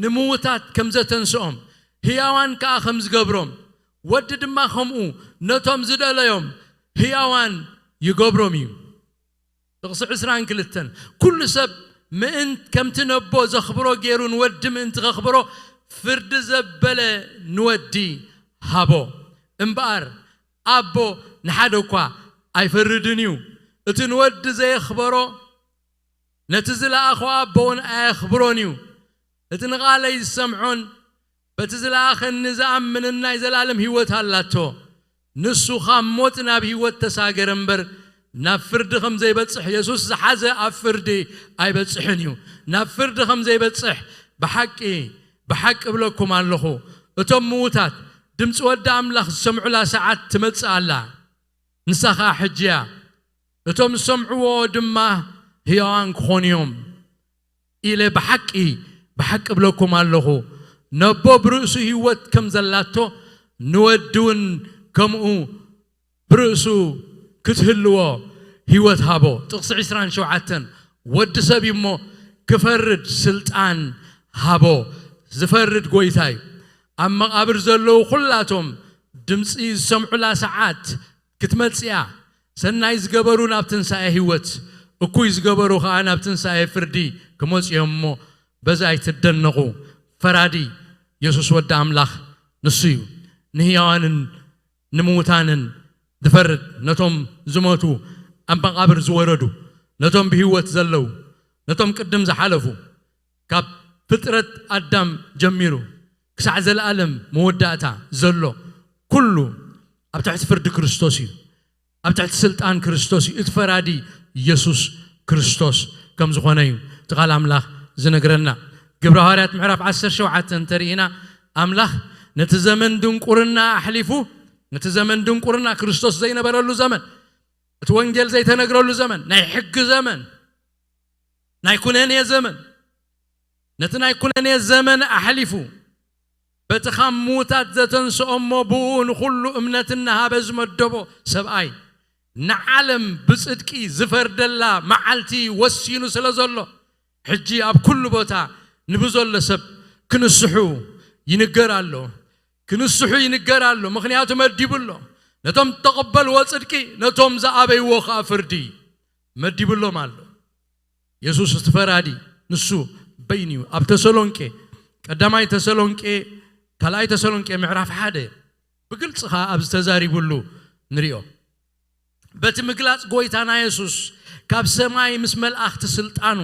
ንምዉታት ከም ዘተንስኦም፣ ህያዋን ከኣ ከም ዝገብሮም፣ ወዲ ድማ ከምኡ ነቶም ዝደለዮም ህያዋን ይገብሮም እዩ። ጥቕሲ ዕስራን ክልተን፣ ኩሉ ሰብ ምእን-፣ ከምቲ ነቦ ዘኽብሮ ገይሩ ንወዲ ምእንቲ ከኽብሮ፣ ፍርዲ ዘበለ ንወዲ ሃቦ። እምበኣር፣ ኣቦ ንሓደ እኳ ኣይፈርድን እዩ። እቲ ንወዲ ዘየኽበሮ፣ ነቲ ዝለኣኾ ኣቦ እውን ኣየኽብሮን እዩ። እቲ ንቓለይ ዝሰምዖን በቲ ዝለኣኸኒ ዝኣምንን ናይ ዘላለም ህይወት ኣላቶ። ንሱ ካብ ሞት ናብ ህይወት ተሳገረ እምበር ናብ ፍርዲ ከም ዘይበጽሕ፣ የሱስ ዝሓዘ ኣብ ፍርዲ ኣይበጽሕን እዩ። ናብ ፍርዲ ከም ዘይበጽሕ ብሓቂ ብሓቂ እብለኩም ኣለኹ፣ እቶም ምዉታት ድምፂ ወዲ ኣምላኽ ዝሰምዑላ ሰዓት ትመጽእ ኣላ። ንሳ ኸኣ ሕጂ እያ። እቶም ዝሰምዕዎ ድማ ህያዋን ክኾኑ እዮም ኢለ ብሓቂ ብሓቂ እብለኩም ኣለኹ፣ ነቦ ብርእሱ ህይወት ከም ዘላቶ ንወዲ እውን ከምኡ ብርእሱ ክትህልዎ ህይወት ሃቦ። ጥቕሲ ዕስራን ሸውዓተን፣ ወዲ ሰብ እዩ እሞ ክፈርድ ስልጣን ሃቦ። ዝፈርድ ጎይታ እዩ። ኣብ መቓብር ዘለዉ ኩላቶም ድምፂ ዝሰምዑላ ሰዓት ክትመጽእ እያ። ሰናይ ዝገበሩ ናብ ትንሳኤ ህይወት፣ እኩይ ዝገበሩ ኸኣ ናብ ትንሳኤ ፍርዲ ክመጹ እዮም እሞ በዚ ኣይትደነቑ። ፈራዲ የሱስ ወዲ ኣምላኽ ንሱ እዩ። ንህያዋንን ንምዉታንን ዝፈርድ፣ ነቶም ዝሞቱ ኣብ መቓብር ዝወረዱ፣ ነቶም ብህይወት ዘለዉ፣ ነቶም ቅድም ዝሓለፉ፣ ካብ ፍጥረት ኣዳም ጀሚሩ ክሳዕ ዘለኣለም መወዳእታ ዘሎ ኩሉ ኣብ ትሕቲ ፍርዲ ክርስቶስ እዩ። ኣብ ትሕቲ ስልጣን ክርስቶስ እዩ። እቲ ፈራዲ የሱስ ክርስቶስ ከም ዝኾነ እዩ እቲ ቃል ኣምላኽ ዝነግረና። ግብረ ሃዋርያት ምዕራፍ ዓሰርተ ሸውዓተ እንተርኢና፣ ኣምላኽ ነቲ ዘመን ድንቁርና ኣሕሊፉ፣ ነቲ ዘመን ድንቁርና፣ ክርስቶስ ዘይነበረሉ ዘመን፣ እቲ ወንጌል ዘይተነግረሉ ዘመን፣ ናይ ሕጊ ዘመን፣ ናይ ኩነኔ ዘመን፣ ነቲ ናይ ኩነኔ ዘመን ኣሕሊፉ፣ በቲ ካብ ምዉታት ዘተንስኦ እሞ ብኡ ንኹሉ እምነት እናሃበ ዝመደቦ ሰብኣይ፣ ንዓለም ብጽድቂ ዝፈርደላ መዓልቲ ወሲኑ ስለ ዘሎ፣ ሕጂ ኣብ ኩሉ ቦታ ንብዘሎ ሰብ ክንስሑ ይንገር ኣሎ። ክንስሑ ይንገር ኣሎ፣ ምኽንያቱ መዲቡ ኣሎ። ነቶም እተቐበልዎ ጽድቂ፣ ነቶም ዝኣበይዎ ኸኣ ፍርዲ መዲቡሎም ኣሎ። የሱስ እቲ ፈራዲ ንሱ በይኑ እዩ። ኣብ ተሰሎንቄ፣ ቀዳማይ ተሰሎንቄ፣ ካልኣይ ተሰሎንቄ ምዕራፍ ሓደ ብግልጺ ኸኣ ኣብዚ ተዛሪቡሉ ንሪኦ። በቲ ምግላጽ ጎይታና የሱስ ካብ ሰማይ ምስ መላእኽቲ ስልጣኑ፣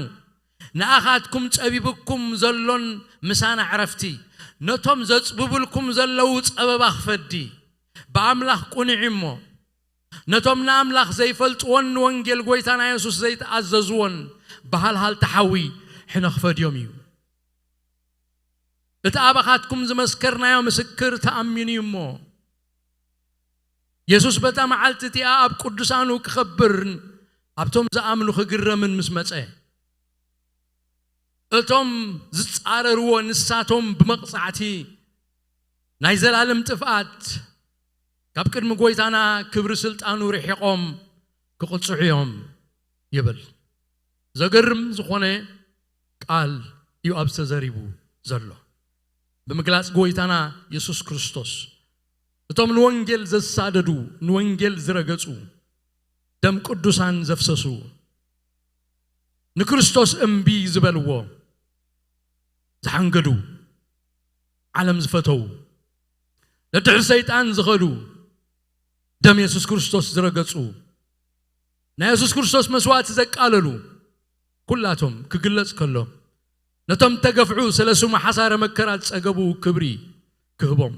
ንኣኻትኩም ጸቢብኩም ዘሎን ምሳና ዕረፍቲ፣ ነቶም ዘጽብቡልኩም ዘለዉ ጸበባ ክፈዲ፣ ብኣምላኽ ቁኑዕ እሞ፣ ነቶም ንኣምላኽ ዘይፈልጥዎን ንወንጌል ጎይታና የሱስ ዘይተኣዘዝዎን ብሃልሃልቲ ሓዊ ሕነ ክፈድዮም እዩ። እቲ ኣባኻትኩም ዝመስከርናዮ ምስክር ተኣሚኑ እዩ እሞ፣ የሱስ በታ መዓልቲ እቲኣ ኣብ ቅዱሳኑ ክኸብርን ኣብቶም ዝኣምኑ ክግረምን ምስ መጸ፣ እቶም ዝጻረርዎ ንሳቶም ብመቕጻዕቲ ናይ ዘላለም ጥፍኣት ካብ ቅድሚ ጎይታና ክብሪ ስልጣኑ ርሒቖም ክቕጽዑ እዮም ይብል። ዘገርም ዝኾነ ቃል እዩ ኣብዚ ተዘሪቡ ዘሎ። ብምግላጽ ጎይታና የሱስ ክርስቶስ፣ እቶም ንወንጌል ዘሳደዱ፣ ንወንጌል ዝረገጹ፣ ደም ቅዱሳን ዘፍሰሱ፣ ንክርስቶስ እምቢ ዝበልዎ፣ ዝሓንገዱ፣ ዓለም ዝፈተዉ፣ ነድሕሪ ሰይጣን ዝኸዱ፣ ደም የሱስ ክርስቶስ ዝረገጹ፣ ናይ የሱስ ክርስቶስ መስዋእቲ ዘቃለሉ፣ ኩላቶም ክግለጽ ከሎ፣ ነቶም ተገፍዑ ስለ ስሙ ሓሳረ መከራ ዝጸገቡ ክብሪ ክህቦም፣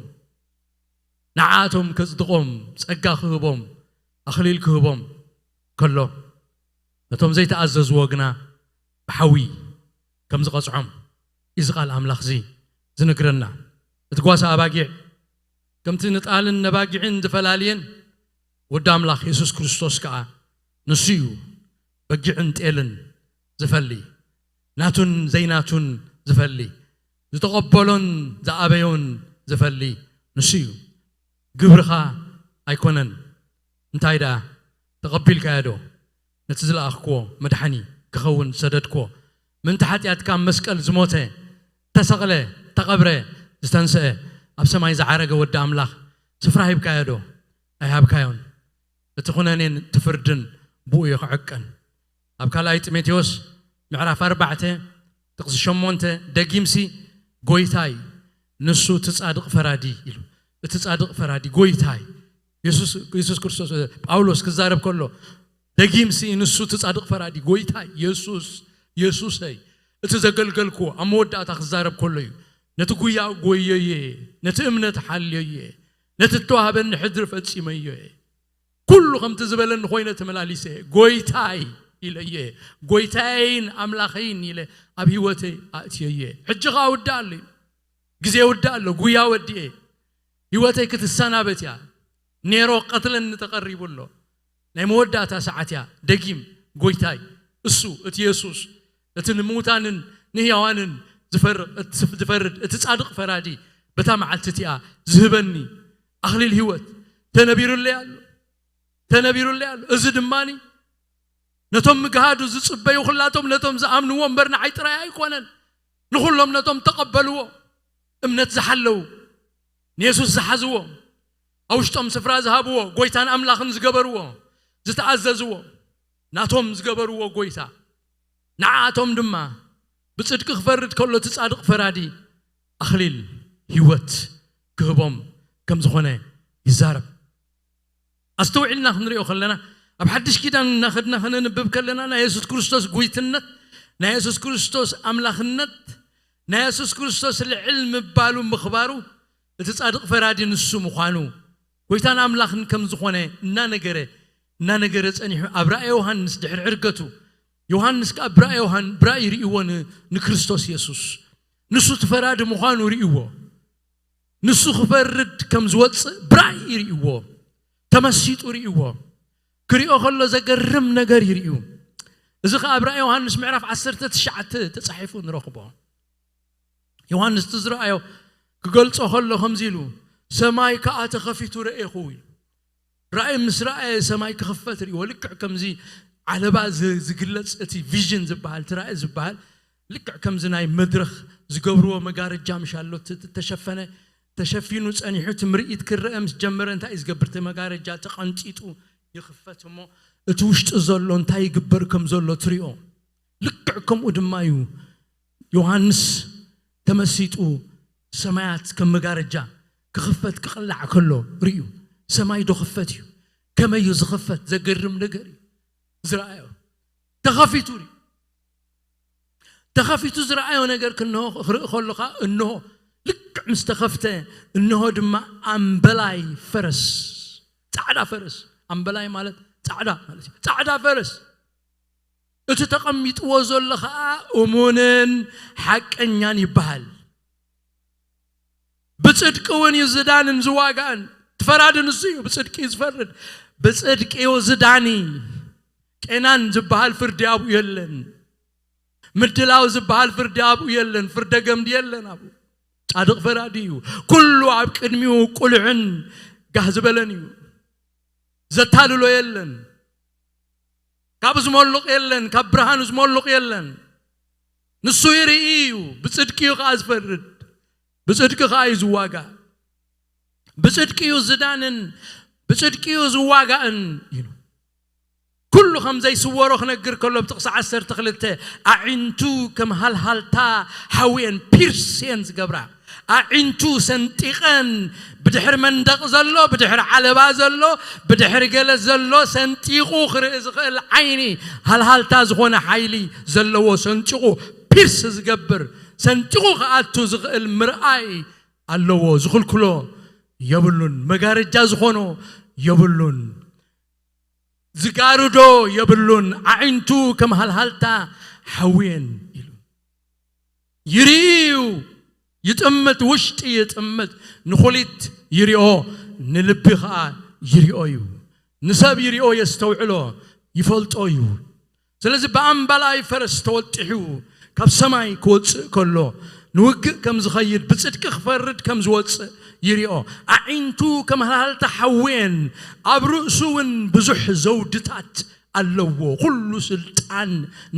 ንዓኣቶም ከጽድቖም፣ ጸጋ ክህቦም፣ ኣኽሊል ክህቦም ከሎ፣ ነቶም ዘይተኣዘዝዎ ግና ብሓዊ ከም ዝቐጽዖም እዚ ቃል ኣምላኽ እዚ ዝነግረና። እቲ ጓሳ ኣባጊዕ ከምቲ ንጣልን ነባጊዕን ዝፈላልየን፣ ወዲ ኣምላኽ የሱስ ክርስቶስ ከኣ ንሱ እዩ በጊዕን ጤልን ዝፈሊ፣ ናቱን ዘይናቱን ዝፈሊ፣ ዝተቐበሎን ዝኣበዮን ዝፈሊ ንሱ እዩ። ግብርኻ ኣይኮነን። እንታይ ደኣ ተቐቢልካዮ ዶ? ነቲ ዝለኣኽክዎ መድሓኒ ክኸውን ዝሰደድክዎ፣ ምእንቲ ሓጢኣትካ ኣብ መስቀል ዝሞተ፣ ተሰቕለ፣ ተቐብረ፣ ዝተንስአ፣ ኣብ ሰማይ ዝዓረገ ወዲ ኣምላኽ ስፍራ ሂብካዮ ዶ? ኣይሃብካዮን። እቲ ኩነኔን እቲ ፍርድን ብኡ እዩ ክዕቀን። ኣብ ካልኣይ ጢሞቴዎስ ምዕራፍ ኣርባዕተ ጥቕሲ ሸሞንተ ደጊምሲ ጎይታይ ንሱ እቲ ጻድቕ ፈራዲ ኢሉ። እቲ ጻድቕ ፈራዲ ጎይታይ የሱስ፣ የሱስ ክርስቶስ፣ ጳውሎስ ክዛረብ ከሎ ደጊምሲ ንሱ እቲ ጻድቕ ፈራዲ ጎይታይ የሱስ፣ የሱሰይ፣ እቲ ዘገልገልክዎ ኣብ መወዳእታ ክዛረብ ከሎ እዩ። ነቲ ጉያ ጎየየ፣ ነቲ እምነት ሓልዮየ፣ ነቲ እተዋህበኒ ሕድሪ ፈጺመዮ እየ። ኩሉ ከምቲ ዝበለኒ ኮይነ ተመላሊሰ እየ። ጎይታይ ኢለዮ እየ። ጎይታየይን ኣምላኸይን ኢለ ኣብ ህይወተይ ኣእትየዮ እየ። ሕጂ ኸኣ ውዳእ ኣሎ እዩ። ግዜ ውዳእ ኣሎ። ጉያ ወዲኤ። ህይወተይ ክትሰናበት እያ። ኔሮ ቀትለኒ ተቐሪቡ ኣሎ። ናይ መወዳእታ ሰዓት እያ። ደጊም ጎይታይ እሱ እቲ የሱስ እቲ ንምውታንን ንህያዋንን ዝፈር- ዝፈርድ እቲ ጻድቕ ፈራዲ በታ መዓልቲ እቲኣ ዝህበኒ ኣኽሊል ህይወት ተነቢሩለይ ኣሎ። ተነቢሩለይ ኣሎ። እዚ ድማኒ ነቶም ምግሃዱ ዝጽበዩ ኩላቶም ነቶም ዝኣምንዎ እምበር ንዓይ ጥራይ ኣይኮነን። ንኹሎም ነቶም ተቐበልዎ እምነት ዝሓለዉ ንየሱስ ዝሓዝዎ ኣብ ውሽጦም ስፍራ ዝሃብዎ ጎይታን ኣምላኽን ዝገበርዎ ዝተኣዘዝዎ ናቶም ዝገበርዎ ጎይታ ንዓኣቶም ድማ ብጽድቂ ክፈርድ ከሎ እቲ ጻድቕ ፈራዲ ኣኽሊል ህይወት ክህቦም ከም ዝኾነ ይዛረብ። ኣስተውዒልና ክንሪኦ ከለና ኣብ ሓድሽ ኪዳን እናኸድና ከነንብብ ከለና ናይ የሱስ ክርስቶስ ጉይትነት ናይ የሱስ ክርስቶስ ኣምላኽነት ናይ የሱስ ክርስቶስ ልዕል ምባሉ ምኽባሩ እቲ ጻድቕ ፈራዲ ንሱ ምዃኑ ጎይታን ኣምላኽን ከም ዝኾነ እናነገረ እናነገረ ጸኒሑ ኣብ ራእየ ዮሃንስ ድሕሪ ዕርገቱ ዮሃንስ ከኣ ብራእየ ዮሃን ብራእይ ርእይዎ ን- ንክርስቶስ የሱስ ንሱ እቲ ፈራዲ ምዃኑ ርእይዎ ንሱ ክፈርድ ከም ዝወፅእ ብራእይ ይርእይዎ ተመሲጡ ርእይዎ ክሪኦ ከሎ ዘገርም ነገር ይርእዩ እዚ ከኣ ኣብ ራእይ ዮሃንስ ምዕራፍ ዓሰርተ ትሽዓተ ተጻሒፉ ንረኽቦ ዮሃንስ እቲ ዝረኣዮ ክገልጾ ከሎ ከምዚ ኢሉ ሰማይ ከኣ ተኸፊቱ ረኤኹ ኢሉ ራእይ ምስ ረኣየ ሰማይ ክኽፈት ርእይዎ ልክዕ ከምዚ ዓለባ ዝ- ዝግለጽ እቲ ቪዥን ዝበሃል እቲ ራእይ ዝበሃል ልክዕ ከምዚ ናይ መድረኽ ዝገብርዎ መጋረጃ ምሻሎ እቲ ተሸፈነ ተሸፊኑ ጸኒሑ እቲ ምርኢት ክረአ ምስ ጀመረ እንታይ እዩ ዝገብር እቲ መጋረጃ ተቐንጢጡ ይኽፈት እሞ እቲ ውሽጢ ዘሎ እንታይ ይግበር ከም ዘሎ ትሪኦ ልክዕ ከምኡ ድማ እዩ ዮሃንስ ተመሲጡ ሰማያት ከም መጋረጃ ክኽፈት ክቕላዕ ከሎ ርእዩ ሰማይ ዶ ክፈት እዩ ከመይ እዩ ዝኽፈት ዘገርም ነገር እዩ ዝረኣዮ ተኸፊቱ ርእዩ ተኸፊቱ ዝረኣዮ ነገር ክንሆ ክርኢ ከሎኻ እንሆ ልክዕ ምስ ተኸፍተ እንሆ ድማ ኣምበላይ ፈረስ ጻዕዳ ፈረስ ኣምበላይ ማለት ጻዕዳ ማለት እዩ ጻዕዳ ፈረስ እቲ ተቐሚጥዎ ዘሎ ኸዓ እሙንን ሓቀኛን ይበሃል ብጽድቂ እውን እዩ ዝዳንን ዝዋጋእን ትፈራዲ ንሱ እዩ ብጽድቂ እዩ ዝፈርድ ብጽድቂ እዩ ዝዳኒ ቄናን ዝበሃል ፍርዲ ኣብኡ የለን ምድላው ዝበሃል ፍርዲ ኣብኡ የለን ፍርደ ገምዲ የለን ኣብኡ ጻድቕ ፈራዲ እዩ ኩሉ ኣብ ቅድሚኡ ቁልዕን ጋህ ዝበለን እዩ ዘታልሎ የለን ካብ ዝመሉቕ የለን ካብ ብርሃኑ ዝመሉቕ የለን ንሱ ይርኢ እዩ ብጽድቂ እዩ ከዓ ዝፈርድ ብጽድቂ ከዓ እዩ ዝዋጋእ ብጽድቂ እዩ ዝዳንን ብጽድቂ እዩ ዝዋጋእን ኢሉ ኩሉ ከም ዘይስወሮ ክነግር ከሎ ብጥቕሲ ዓሰርተ ክልተ ኣዒንቱ ከም ሃልሃልታ ሓውየን ፒርስ እየን ዝገብራ ኣዒንቱ ሰንጢቐን ብድሕሪ መንደቕ ዘሎ ብድሕሪ ዓለባ ዘሎ ብድሕሪ ገለ ዘሎ ሰንጢቑ ክርኢ ዝኽእል ዓይኒ ሃልሃልታ ዝኾነ ሓይሊ ዘለዎ ሰንጢቑ ፒርስ ዝገብር ሰንጢቑ ክኣቱ ዝኽእል ምርኣይ ኣለዎ ዝኽልክሎ የብሉን መጋረጃ ዝኾኖ የብሉን ዝጋርዶ የብሉን ኣዒንቱ ከም ሃልሃልታ ሓውየን ኢሉ ይርእዩ ይጥምት ውሽጢ ይጥምት ንኹሊት ይሪኦ ንልቢ ኸዓ ይሪኦ እዩ ንሰብ ይሪኦ የስተውዕሎ ይፈልጦ እዩ ስለዚ ብኣምባላይ ፈረስ ተወጢሑ ካብ ሰማይ ክወፅእ ከሎ ንውግእ ከም ዝኸይድ ብፅድቂ ክፈርድ ከም ዝወፅእ ይሪኦ ኣዒንቱ ከም ሃልሃልታ ሓውየን ኣብ ርእሱ እውን ብዙሕ ዘውድታት ኣለዎ ኩሉ ስልጣን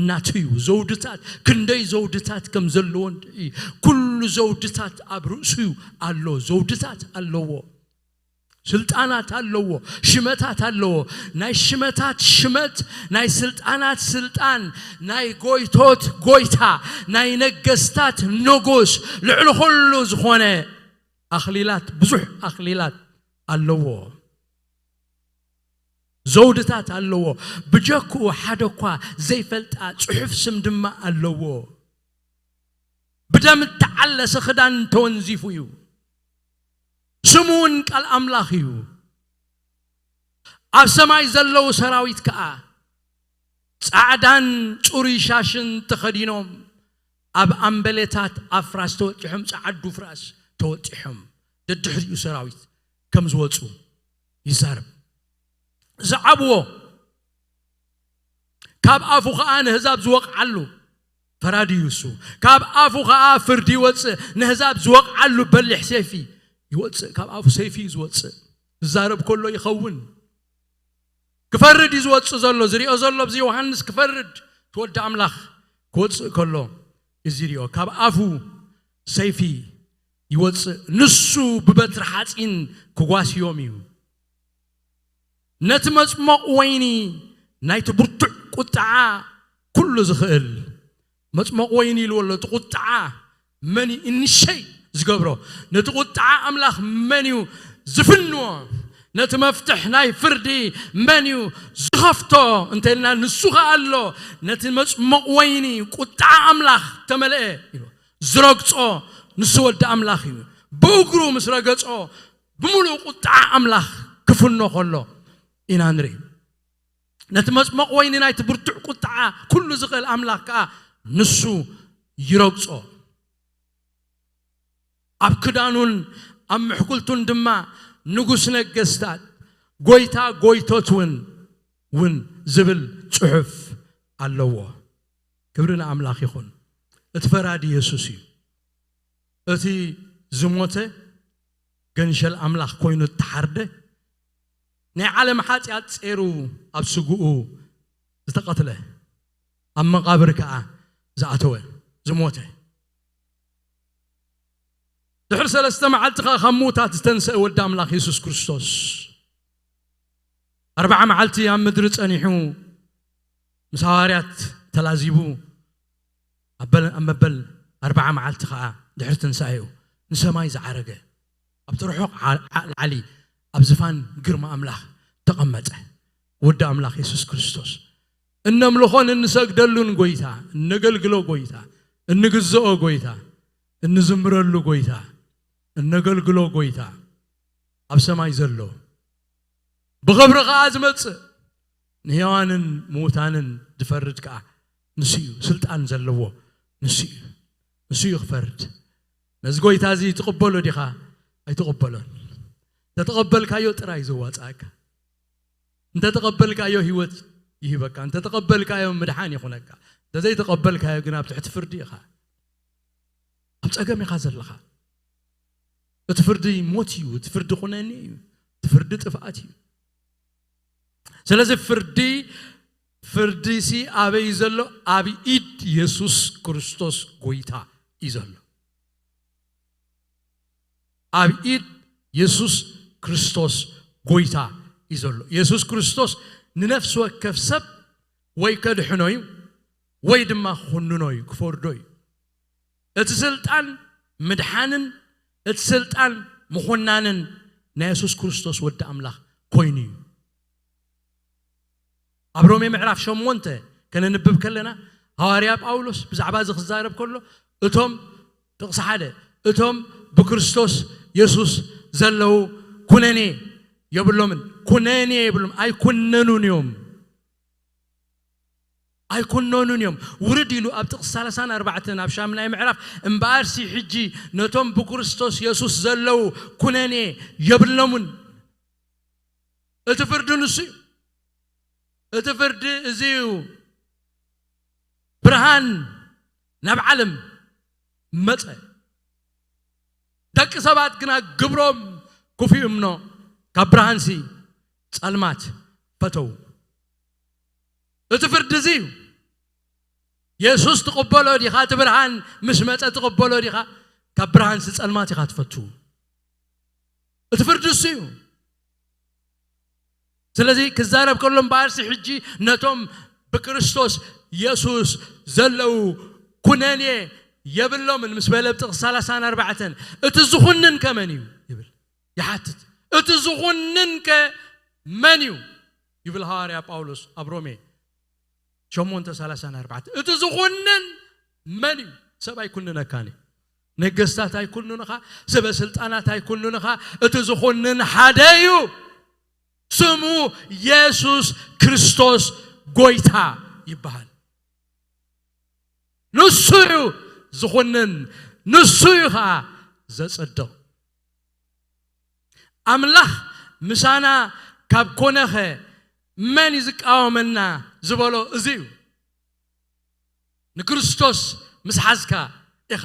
ናቱ እዩ ዘውድታት ክንደይ ዘውድታት ከም ዘለዎ እንድዒ ኩሉ ዘውድታት ኣብ ርእሱ እዩ ኣሎ ዘውድታት ኣለዎ ስልጣናት ኣለዎ ሽመታት ኣለዎ ናይ ሽመታት ሽመት ናይ ስልጣናት ስልጣን ናይ ጎይቶት ጎይታ ናይ ነገስታት ንጉስ ልዕሊ ኩሉ ዝኾነ ኣኽሊላት ብዙሕ ኣኽሊላት ኣለዎ ዘውድታት ኣለዎ ብጀክኡ ሓደ እኳ ዘይፈልጣ ጽሑፍ ስም ድማ ኣለዎ ብደም እተዓለሰ ክዳን ተወንዚፉ እዩ ስሙ እውን ቃል ኣምላኽ እዩ። ኣብ ሰማይ ዘለዉ ሰራዊት ከኣ ጻዕዳን ጽሩይ ሻሽን ተኸዲኖም፣ ኣብ ኣምበሌታት ኣፍራስ ተወጢሖም፣ ጸዓዱ ፍራስ ተወጢሖም፣ ደድሕሪኡ ሰራዊት ከም ዝወጹ ይዛረብ። ዝዓብዎ ካብ ኣፉ ኸኣ ንህዛብ ዝወቕዓሉ ፈራዲ እዩ እሱ። ካብ ኣፉ ኸኣ ፍርዲ ይወጽእ፣ ንህዛብ ዝወቕዓሉ በሊሕ ሴፊ ይወጽእ። ካብ ኣፉ ሰይፊ እዩ ዝወጽእ። ዝዛረብ ከሎ ይኸውን። ክፈርድ እዩ ዝወጽእ ዘሎ። ዝሪኦ ዘሎ ኣብዚ ዮሃንስ ክፈርድ፣ እቲ ወዲ ኣምላኽ ክወጽእ ከሎ እዚ ሪኦ። ካብ ኣፉ ሰይፊ ይወጽእ፣ ንሱ ብበትሪ ሓጺን ክጓስዮም እዩ። ነቲ መጽሞቕ ወይኒ ናይቲ ብርቱዕ ቁጥዓ ኩሉ ዝኽእል፣ መጽሞቕ ወይኒ ኢልዎ ኣሎ። እቲ ቁጥዓ መን እዩ እንሸይ ዝገብሮ? ነቲ ቁጥዓ ኣምላኽ መን እዩ ዝፍንዎ? ነቲ መፍትሕ ናይ ፍርዲ መን እዩ ዝኸፍቶ? እንተ ኢልና፣ ንሱ ኸኣ ኣሎ። ነቲ መጽሞቕ ወይኒ ቁጥዓ ኣምላኽ ተመልአ ኢሉ ዝረግጾ ንሱ ወዲ ኣምላኽ እዩ። ብእግሩ ምስ ረገጾ ብምሉእ ቁጥዓ ኣምላኽ ክፍኖ ከሎ ኢና ንርኢ። ነቲ መጽሞቕ ወይኒ ናይቲ ብርቱዕ ቁጥዓ ኩሉ ዝኽእል ኣምላኽ ከኣ ንሱ ይረግጾ። ኣብ ክዳኑን ኣብ ምሕኩልቱን ድማ ንጉስ ነገስታት፣ ጎይታ ጎይቶት እውን፣ እውን ዝብል ጽሑፍ ኣለዎ። ክብሪ ንኣምላኽ ይኹን። እቲ ፈራዲ የሱስ እዩ። እቲ ዝሞተ፣ ገንሸል ኣምላኽ ኮይኑ እተሓርደ፣ ናይ ዓለም ሓጢኣት ጼሩ ኣብ ስግኡ ዝተቐትለ፣ ኣብ መቓብር ከኣ ዝኣተወ፣ ዝሞተ። ድሕሪ ሰለስተ መዓልቲ ኸኣ ካብ ምዉታት ዝተንስአ ወዲ ኣምላኽ የሱስ ክርስቶስ፣ ኣርብዓ መዓልቲ ኣብ ምድሪ ጸኒሑ፣ ምስ ሃዋርያት ተላዚቡ፣ ኣብ በለ-፣ ኣብ መበል ኣርብዓ መዓልቲ ኸኣ ድሕሪ ትንሳኤኡ ንሰማይ ዝዓረገ፣ ኣብቲ ርሑቕ ዓ-፣ ዓ-፣ ላዕሊ ኣብ ዝፋን ግርማ ኣምላኽ ተቐመጠ። ወዲ ኣምላኽ የሱስ ክርስቶስ፣ እነምልኾን እንሰግደሉን ጎይታ፣ እነገልግሎ ጎይታ፣ እንግዝኦ ጎይታ፣ እንዝምረሉ ጎይታ፣ እነገልግሎ ጎይታ ኣብ ሰማይ ዘሎ፣ ብኽብሪ ኸኣ ዝመጽእ፣ ንሕያዋንን ምዉታንን ዝፈርድ ከኣ ንሱ እዩ። ስልጣን ዘለዎ ንሱ እዩ። ንሱ እዩ ክፈርድ። ነዚ ጎይታ እዚ ትቕበሎ ዲኻ? ኣይትቕበሎን። እንተተቐበልካዮ ጥራይ እዩ ዘዋጽኣካ። እንተተቐበልካዮ ህይወት ይህበካ። እንተተቐበልካዮ ምድሓን ይኹነካ። እንተዘይተቐበልካዮ ግን ኣብ ትሕቲ ፍርዲ ኢኻ። ኣብ ጸገም ኢኻ ዘለኻ። እቲ ፍርዲ ሞት እዩ። እቲ ፍርዲ ኩነኔ እዩ። እቲ ፍርዲ ጥፍኣት እዩ። ስለዚ ፍርዲ፣ ፍርዲሲ ኣበይ ዘሎ? ኣብ ኢድ የሱስ ክርስቶስ ጎይታ እዩ ዘሎ። ኣብ ኢድ የሱስ ክርስቶስ ጎይታ እዩ ዘሎ። የሱስ ክርስቶስ ንነፍሲ ወከፍ ሰብ ወይ ከድሕኖ እዩ፣ ወይ ድማ ክኹንኖ እዩ፣ ክፈርዶ እዩ። እቲ ስልጣን ምድሓንን እቲ ስልጣን ምኹናንን ናይ የሱስ ክርስቶስ ወዲ ኣምላኽ ኮይኑ እዩ። ኣብ ሮሜ ምዕራፍ ሸሞንተ ከነንብብ ከለና፣ ሃዋርያ ጳውሎስ ብዛዕባ እዚ ክዛረብ ከሎ፣ እቶም፣ ጥቕሲ ሓደ፣ እቶም ብክርስቶስ የሱስ ዘለዉ ኩነኔ የብሎምን። ኩነኔ የብሎም፣ ኣይኩነኑን እዮም። ኣይኩነኑን እዮም። ውርድ ኢሉ ኣብ ጥቕሲ ሰላሳን ኣርባዕተን ኣብ ሻምናይ ምዕራፍ፣ እምበኣርሲ ሕጂ ነቶም ብክርስቶስ የሱስ ዘለዉ ኩነኔ የብሎምን። እቲ ፍርዲ ንሱ እዩ። እቲ ፍርዲ እዚ እዩ። ብርሃን ናብ ዓለም መጸ። ደቂ ሰባት ግና ግብሮም ክፉእ እምኖ ካብ ብርሃንሲ ጸልማት ፈተዉ። እቲ ፍርዲ እዚ እዩ። የሱስ ትቕበሎ ዲኻ? እቲ ብርሃን ምስ መጸ ትቕበሎ ዲኻ? ካብ ብርሃንሲ ጸልማት ኢኻ ትፈቱ። እቲ ፍርዲ እሱ እዩ። ስለዚ ክዛረብ ከሎ እምበኣርሲ ሕጂ ነቶም ብክርስቶስ የሱስ ዘለዉ ኩነኔ የብሎምን ምስ በለ ኣብ ጥቕሲ ሰላሳን ኣርባዕተን፣ እቲ ዝኹንን ከ መን እዩ ይብል፣ ይሓትት። እቲ ዝኹንን ከ መን እዩ ይብል ሃዋርያ ጳውሎስ ኣብ ሮሜ ሸሞንተ ሰላሳን ኣርባዕተን። እቲ ዝኹንን መን እዩ? ሰብ ኣይኩንነካን እዩ። ነገስታት ኣይኩኑንኻ፣ ሰበ ስልጣናት ኣይኩኑንኻ። እቲ ዝኹንን ሓደ እዩ። ስሙ የሱስ ክርስቶስ ጎይታ ይበሃል። ንሱ እዩ ዝኹንን፣ ንሱ እዩ ኸዓ ዘጸድቕ። ኣምላኽ ምሳና ካብ ኮነኸ መን እዩ ዝቃወመና ዝበሎ እዚ እዩ። ንክርስቶስ ምስ ሓዝካ ኢኻ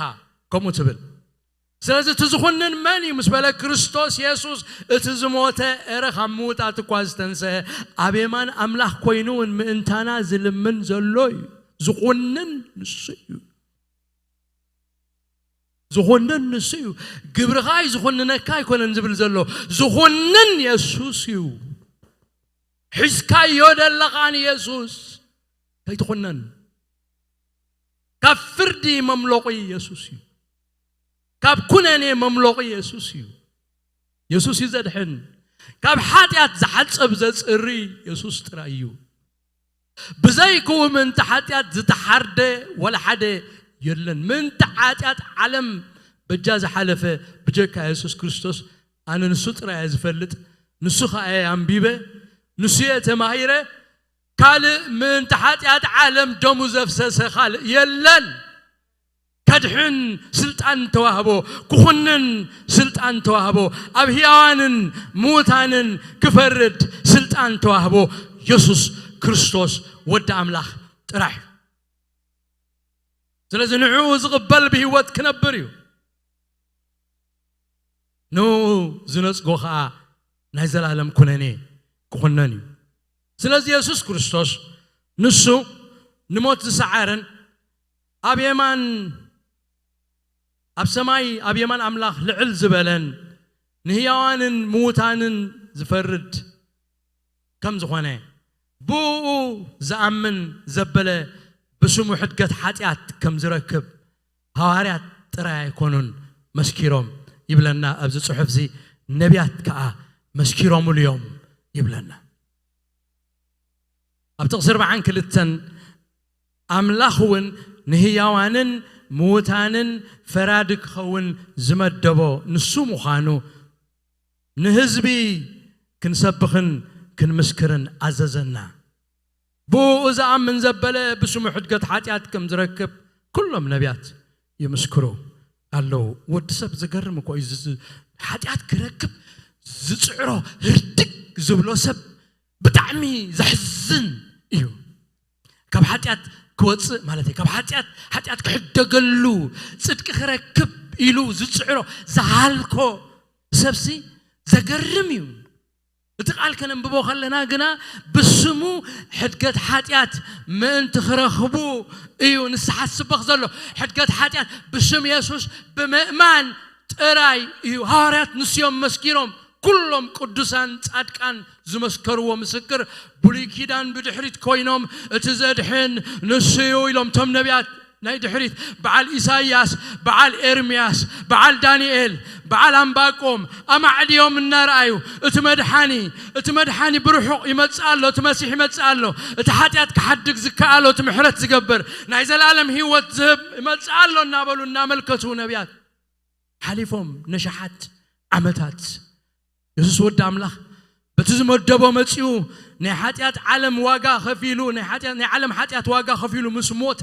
ከምኡ ትብል። ስለዚ እቲ ዝኹንን መን እዩ ምስ በለ፣ ክርስቶስ የሱስ እቲ ዝሞተ፣ እረ ካብ ምውታት እኳ ዝተንስአ፣ ኣብ የማን ኣምላኽ ኮይኑ እውን ምእንታና ዝልምን ዘሎ እዩ። ዝኹንን ንሱ እዩ። ዝኹንን ንሱ እዩ። ግብርኻ እዩ ዝኹንነካ ኣይኮነን ዝብል ዘሎ። ዝኹንን የሱስ እዩ። ሒዝካዮ ዘለኻ ንየሱስ ከይትኹነን። ካብ ፍርዲ መምለቒ የሱስ እዩ። ካብ ኩነኔ መምለቒ የሱስ እዩ። የሱስ እዩ ዘድሕን። ካብ ሓጢኣት ዝሓጸብ ዘጽሪ የሱስ ጥራይ እዩ። ብዘይክኡ ምእንቲ ሓጢኣት ዝተሓርደ ወላ ሓደ የለን። ምእንቲ ሓጢኣት ዓለም በጃ ዝሓለፈ ብጀካ የሱስ ክርስቶስ፣ ኣነ ንሱ ጥራይ እየ ዝፈልጥ። ንሱ ኸኣ እየ ኣንቢበ፣ ንሱ እየ ተማሂረ። ካልእ ምእንቲ ሓጢኣት ዓለም ደሙ ዘፍሰሰ ካልእ የለን። ከድሕን ስልጣን ተዋህቦ፣ ክኹንን ስልጣን ተዋህቦ፣ ኣብ ህያዋንን ምዉታንን ክፈርድ ስልጣን ተዋህቦ የሱስ ክርስቶስ ወዲ ኣምላኽ ጥራሕ እዩ። ስለዚ ንዕኡ ዝቕበል ብህይወት ክነብር እዩ። ንኡ ዝነጽጎ ኸኣ ናይ ዘላለም ኩነኔ ክኹነን እዩ። ስለዚ የሱስ ክርስቶስ ንሱ ንሞት ዝሰዓረን ኣብ የማን፣ ኣብ ሰማይ ኣብ የማን ኣምላኽ ልዕል ዝበለን ንህያዋንን ምዉታንን ዝፈርድ ከም ዝኾነ፣ ብኡ ዝኣምን ዘበለ ብስሙ ሕድገት ሓጢኣት ከም ዝረክብ ሃዋርያት ጥራይ ኣይኮኑን መስኪሮም ይብለና ኣብዚ ጽሑፍ እዚ፣ ነቢያት ከኣ መስኪሮምሉ እዮም ይብለና። ኣብ ጥቕሲ ኣርባዓን ክልተን ኣምላኽ እውን ንህያዋንን ምዉታንን ፈራዲ ክኸውን ዝመደቦ ንሱ ምዃኑ ንህዝቢ ክንሰብኽን ክንምስክርን ኣዘዘና። ብኡ ዝኣምን ዘበለ ብስሙ ሕድገት ሓጢኣት ከም ዝረክብ ኩሎም ነቢያት ይምስክሩ ኣለዉ። ወዲ ሰብ ዘገርም እኮ እዩ። ዝ-፣ ዝ-፣ ሓጢኣት ክረክብ ዝጽዕሮ ህርድግ ዝብሎ ሰብ ብጣዕሚ ዘሕዝን እዩ። ካብ ሓጢኣት ክወጽእ ማለት እዩ። ካብ ሓጢኣት፣ ሓጢኣት ክሕደገሉ፣ ጽድቂ ክረክብ ኢሉ ዝጽዕሮ፣ ዝሃልኮ ሰብሲ ዘገርም እዩ። እቲ ቃል ከነንብቦ ከለና ግና ብስሙ ሕድገት ሓጢኣት ምእንቲ ክረኽቡ እዩ ንስሓ ዝስበኽ ዘሎ። ሕድገት ሓጢኣት ብስም የሱስ ብምእማን ጥራይ እዩ። ሃዋርያት ንስዮም መስኪሮም፣ ኩሎም ቅዱሳን ጻድቃን ዝመስከርዎ ምስክር ብሉይ ኪዳን ብድሕሪት ኮይኖም፣ "እቲ ዘድሕን ንሱ እዩ" ኢሎም እቶም ነቢያት ናይ ድሕሪት። በዓል ኢሳይያስ፣ በዓል ኤርምያስ፣ በዓል ዳንኤል፣ በዓል ኣምባቆም ኣማዕድዮም እናረኣዩ፣ "እቲ መድሓኒ፣ እቲ መድሓኒ ብርሑቕ ይመጽእ ኣሎ፣ እቲ መሲሕ ይመጽእ ኣሎ፣ እቲ ሓጢኣት ክሓድግ ዝከኣሎ፣ እቲ ምሕረት ዝገብር፣ ናይ ዘላለም ህይወት ዝህብ ይመጽእ ኣሎ" እናበሉ እናመልከቱ ነቢያት ሓሊፎም ነሽሓት ዓመታት። የሱስ ወዲ ኣምላኽ በቲ ዝመደቦ መጺኡ ናይ ሓጢኣት ዓለም ዋጋ ከፊሉ፣ ናይ ሓጢኣት፣ ናይ ዓለም ሓጢኣት ዋጋ ከፊሉ ምስ ሞተ፣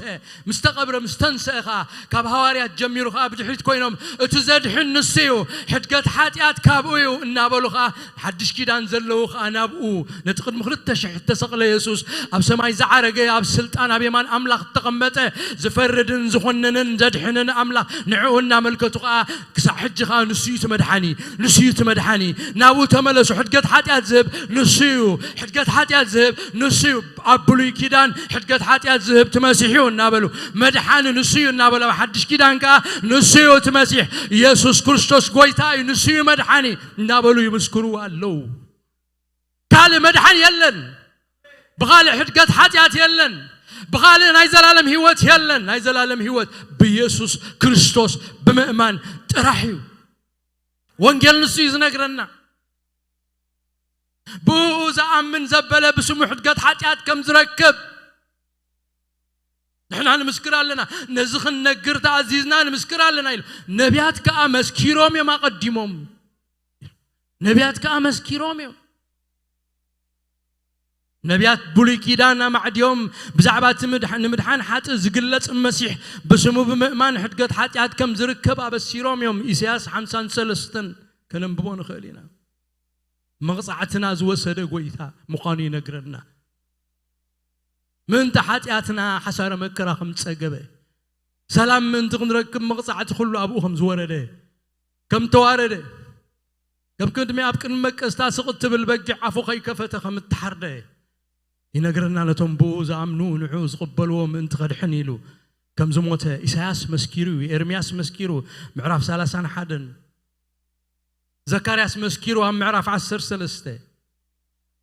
ምስ ተቐብረ፣ ምስ ተንስአ ኸኣ፣ ካብ ሃዋርያት ጀሚሩ ኸኣ ብድሕሪት ኮይኖም፣ "እቲ ዘድሕን ንሱ እዩ፣ ሕድገት ሓጢኣት ካብኡ እዩ" እናበሉ ኸኣ፣ ሓድሽ ኪዳን ዘለዉ ኸኣ ናብኡ፣ ነቲ ቅድሚ ክልተ ሽሕ እተሰቕለ የሱስ፣ ኣብ ሰማይ ዝዓረገ፣ ኣብ ስልጣን ኣብ የማን ኣምላኽ እተቐመጠ፣ ዝፈርድን ዝኾንንን ዘድሕንን ኣምላኽ፣ ንዕኡ እናመልከቱ ኸኣ፣ ክሳዕ ሕጂ ኸኣ ንሱ እዩ እቲ መድሓኒ፣ ንሱ እዩ እቲ መድሓኒ። ናብኡ ተመለሱ። ሕድገት ሓጢኣት ዝህብ ንሱ እዩ። ሕድገት ሓጢኣት ዝህብ ንሱ እዩ። ኣብ ብሉይ ኪዳን ሕድገት ሓጢኣት ዝህብ እቲ መሲሕ እዩ እናበሉ፣ መድሓኒ ንሱ እዩ እናበሉ፣ ኣብ ሓድሽ ኪዳን ከኣ ንሱ እዩ እቲ መሲሕ፣ የሱስ ክርስቶስ ጎይታ እዩ፣ ንሱ እዩ መድሓኒ እናበሉ ይምስክሩ ኣለዉ። ካልእ መድሓኒ የለን። ብኻልእ ሕድገት ሓጢኣት የለን። ብኻልእ ናይ ዘላለም ህይወት የለን። ናይ ዘላለም ህይወት ብየሱስ ክርስቶስ ብምእማን ጥራሕ እዩ። ወንጌል ንሱ እዩ ዝነግረና። ብኡ ዝኣምን ዘበለ ብስሙ ሕድገት ሓጢኣት ከም ዝረክብ፣ ንሕና ንምስክር ኣለና፣ ነዚ ክንነግር ተኣዚዝና ንምስክር ኣለና ኢሉ። ነቢያት ከኣ መስኪሮም እዮም ኣቐዲሞም። ነቢያት ከኣ መስኪሮም እዮም። ነቢያት ብሉይ ኪዳን ኣማዕድዮም ብዛዕባ እቲ ምድሓ-፣ ንምድሓን ሓጥእ ዝግለጽ መሲሕ ብስሙ ብምእማን ሕድገት ሓጢኣት ከም ዝርከብ ኣበሲሮም እዮም። ኢሳያስ ሓምሳን ሰለስተን ከነንብቦ ንኽእል ኢና። መቕጻዕትና ዝወሰደ ጎይታ ምዃኑ ይነግረና። ምእንቲ ሓጢኣትና ሓሳረ መከራ ከም ዝጸገበ፣ ሰላም ምእንቲ ክንረክብ መቕጻዕቲ ኩሉ ኣብኡ ከም ዝወረደ፣ ከም ተዋረደ፣ ከም ቅድሚ ኣብ ቅድሚ መቀስታ ስቕ እትብል በጊዕ ኣፉ ከይከፈተ ከም እተሓርደ ይነግረና። ነቶም ብኡ ዝኣምኑ ንዕኡ ዝቕበልዎ ምእንቲ ከድሕን ኢሉ ከም ዝሞተ ኢሳያስ መስኪሩ እዩ፣ ኤርምያስ መስኪሩ፣ ምዕራፍ ሰላሳን ሓደን። ዘካርያስ መስኪሩ ኣብ ምዕራፍ ዓሰርተ ሰለስተ፣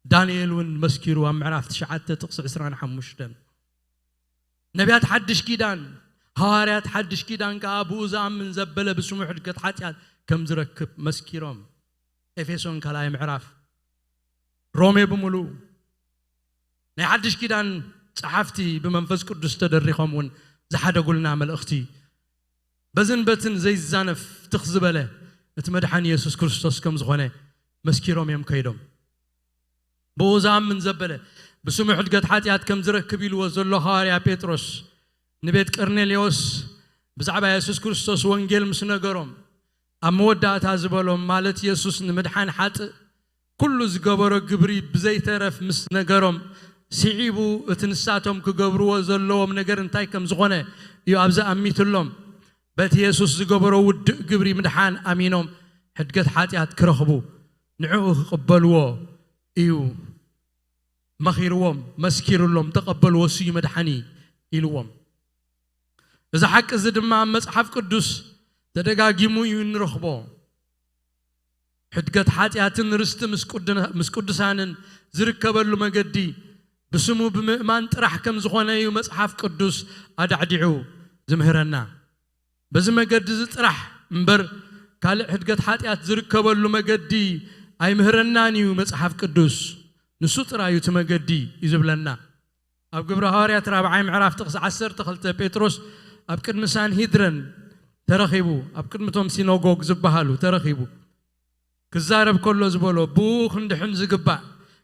ዳንኤል እውን መስኪሩ ኣብ ምዕራፍ ትሽዓተ ጥቕሲ ዕስራን ሓሙሽተን። ነቢያት ሓድሽ ኪዳን፣ ሃዋርያት ሓድሽ ኪዳን ከኣ ብኡ ዝኣምን ዘበለ ብስሙ ሕድገት ሓጢኣት ከም ዝረክብ መስኪሮም። ኤፌሶን ካልኣይ ምዕራፍ፣ ሮሜ ብምሉኡ ናይ ሓድሽ ኪዳን ጸሓፍቲ ብመንፈስ ቅዱስ ተደሪኾም እውን ዝሓደጉልና መልእኽቲ በዝን በትን ዘይዛነፍ ትኽ ዝበለ እቲ መድሓኒ የሱስ ክርስቶስ ከም ዝኾነ መስኪሮም እዮም ከይዶም። ብኡ ዝኣምን ዘበለ ብስሙ ሕድገት ሓጢኣት ከም ዝረክብ ኢልዎ ዘሎ ሃዋርያ ጴጥሮስ ንቤት ቀርኔሌዎስ ብዛዕባ የሱስ ክርስቶስ ወንጌል ምስ ነገሮም፣ ኣብ መወዳእታ ዝበሎም፣ ማለት የሱስ ንምድሓን ሓጥእ ኩሉ ዝገበሮ ግብሪ ብዘይተረፍ ምስ ነገሮም፣ ስዒቡ እቲ ንሳቶም ክገብርዎ ዘለዎም ነገር እንታይ ከም ዝኾነ እዩ ኣብዚ ኣሚትሎም። በቲ የሱስ ዝገበሮ ውድእ ግብሪ ምድሓን ኣሚኖም ሕድገት ሓጢኣት ክረኽቡ፣ ንዕኡ ክቕበልዎ እዩ መኺርዎም፣ መስኪሩሎም፣ "ተቐበልዎ፣ እሱ እዩ መድሓኒ" ኢልዎም። እዚ ሓቂ እዚ ድማ ኣብ መጽሓፍ ቅዱስ ተደጋጊሙ እዩ እንረኽቦ። ሕድገት ሓጢኣትን ርስቲ ምስ ቅዱና-፣ ምስ ቅዱሳንን ዝርከበሉ መገዲ ብስሙ ብምእማን ጥራሕ ከም ዝኾነ እዩ መጽሓፍ ቅዱስ ኣዳዕዲዑ ዝምህረና። በዚ መገዲ እዚ ጥራሕ እምበር ካልእ ሕድገት ሓጢኣት ዝርከበሉ መገዲ ኣይምህረናን እዩ መጽሓፍ ቅዱስ። ንሱ ጥራይ እዩ እቲ መገዲ እዩ ዝብለና። ኣብ ግብረ ሃዋርያት ራብዓይ ምዕራፍ ጥቕሲ ዓሰርተ ክልተ ጴጥሮስ ኣብ ቅድሚ ሳንሂድረን ተረኺቡ፣ ኣብ ቅድሚ እቶም ሲኖጎግ ዝበሃሉ ተረኺቡ ክዛረብ ከሎ ዝበሎ፣ ብኡ ክንድሕን ዝግባእ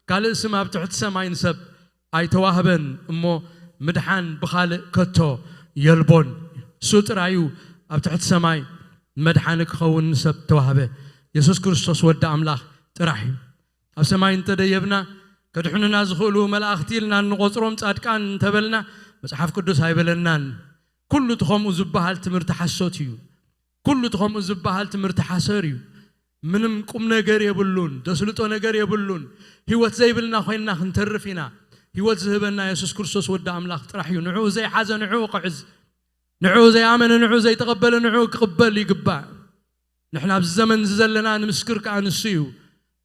ካልእ ስም ኣብ ትሕቲ ሰማይ ንሰብ ኣይተዋህበን እሞ ምድሓን ብኻልእ ከቶ የልቦን። እሱ ጥራይ እዩ ኣብ ትሕቲ ሰማይ መድሓኒ ክኸውን ንሰብ ተዋህበ። የሱስ ክርስቶስ ወዲ ኣምላኽ ጥራሕ እዩ። ኣብ ሰማይ እንተደየብና፣ ከድሕኑና ዝኽእሉ መላእኽቲ ኢልና እንቖጽሮም ጻድቃን እንተበልና፣ መጽሓፍ ቅዱስ ኣይበለናን። ኩሉ እቲ ከምኡ ዝበሃል ትምህርቲ ሓሶት እዩ። ኩሉ እቲ ከምኡ ዝበሃል ትምህርቲ ሓሰር እዩ። ምንም ቁም ነገር የብሉን፣ ዘስልጦ ነገር የብሉን። ህይወት ዘይብልና ኮይንና ክንተርፍ ኢና። ህይወት ዝህበና የሱስ ክርስቶስ ወዲ ኣምላኽ ጥራሕ እዩ። ንዕኡ ዘይሓዘ ንዕኡ ክሕዝ፣ ንዕኡ ዘይኣመነ ንዕኡ ዘይተቐበለ ንዕኡ ክቕበል ይግባእ። ንሕና ኣብዚ ዘመን እዚ ዘለና ንምስክር ከኣ ንሱ እዩ።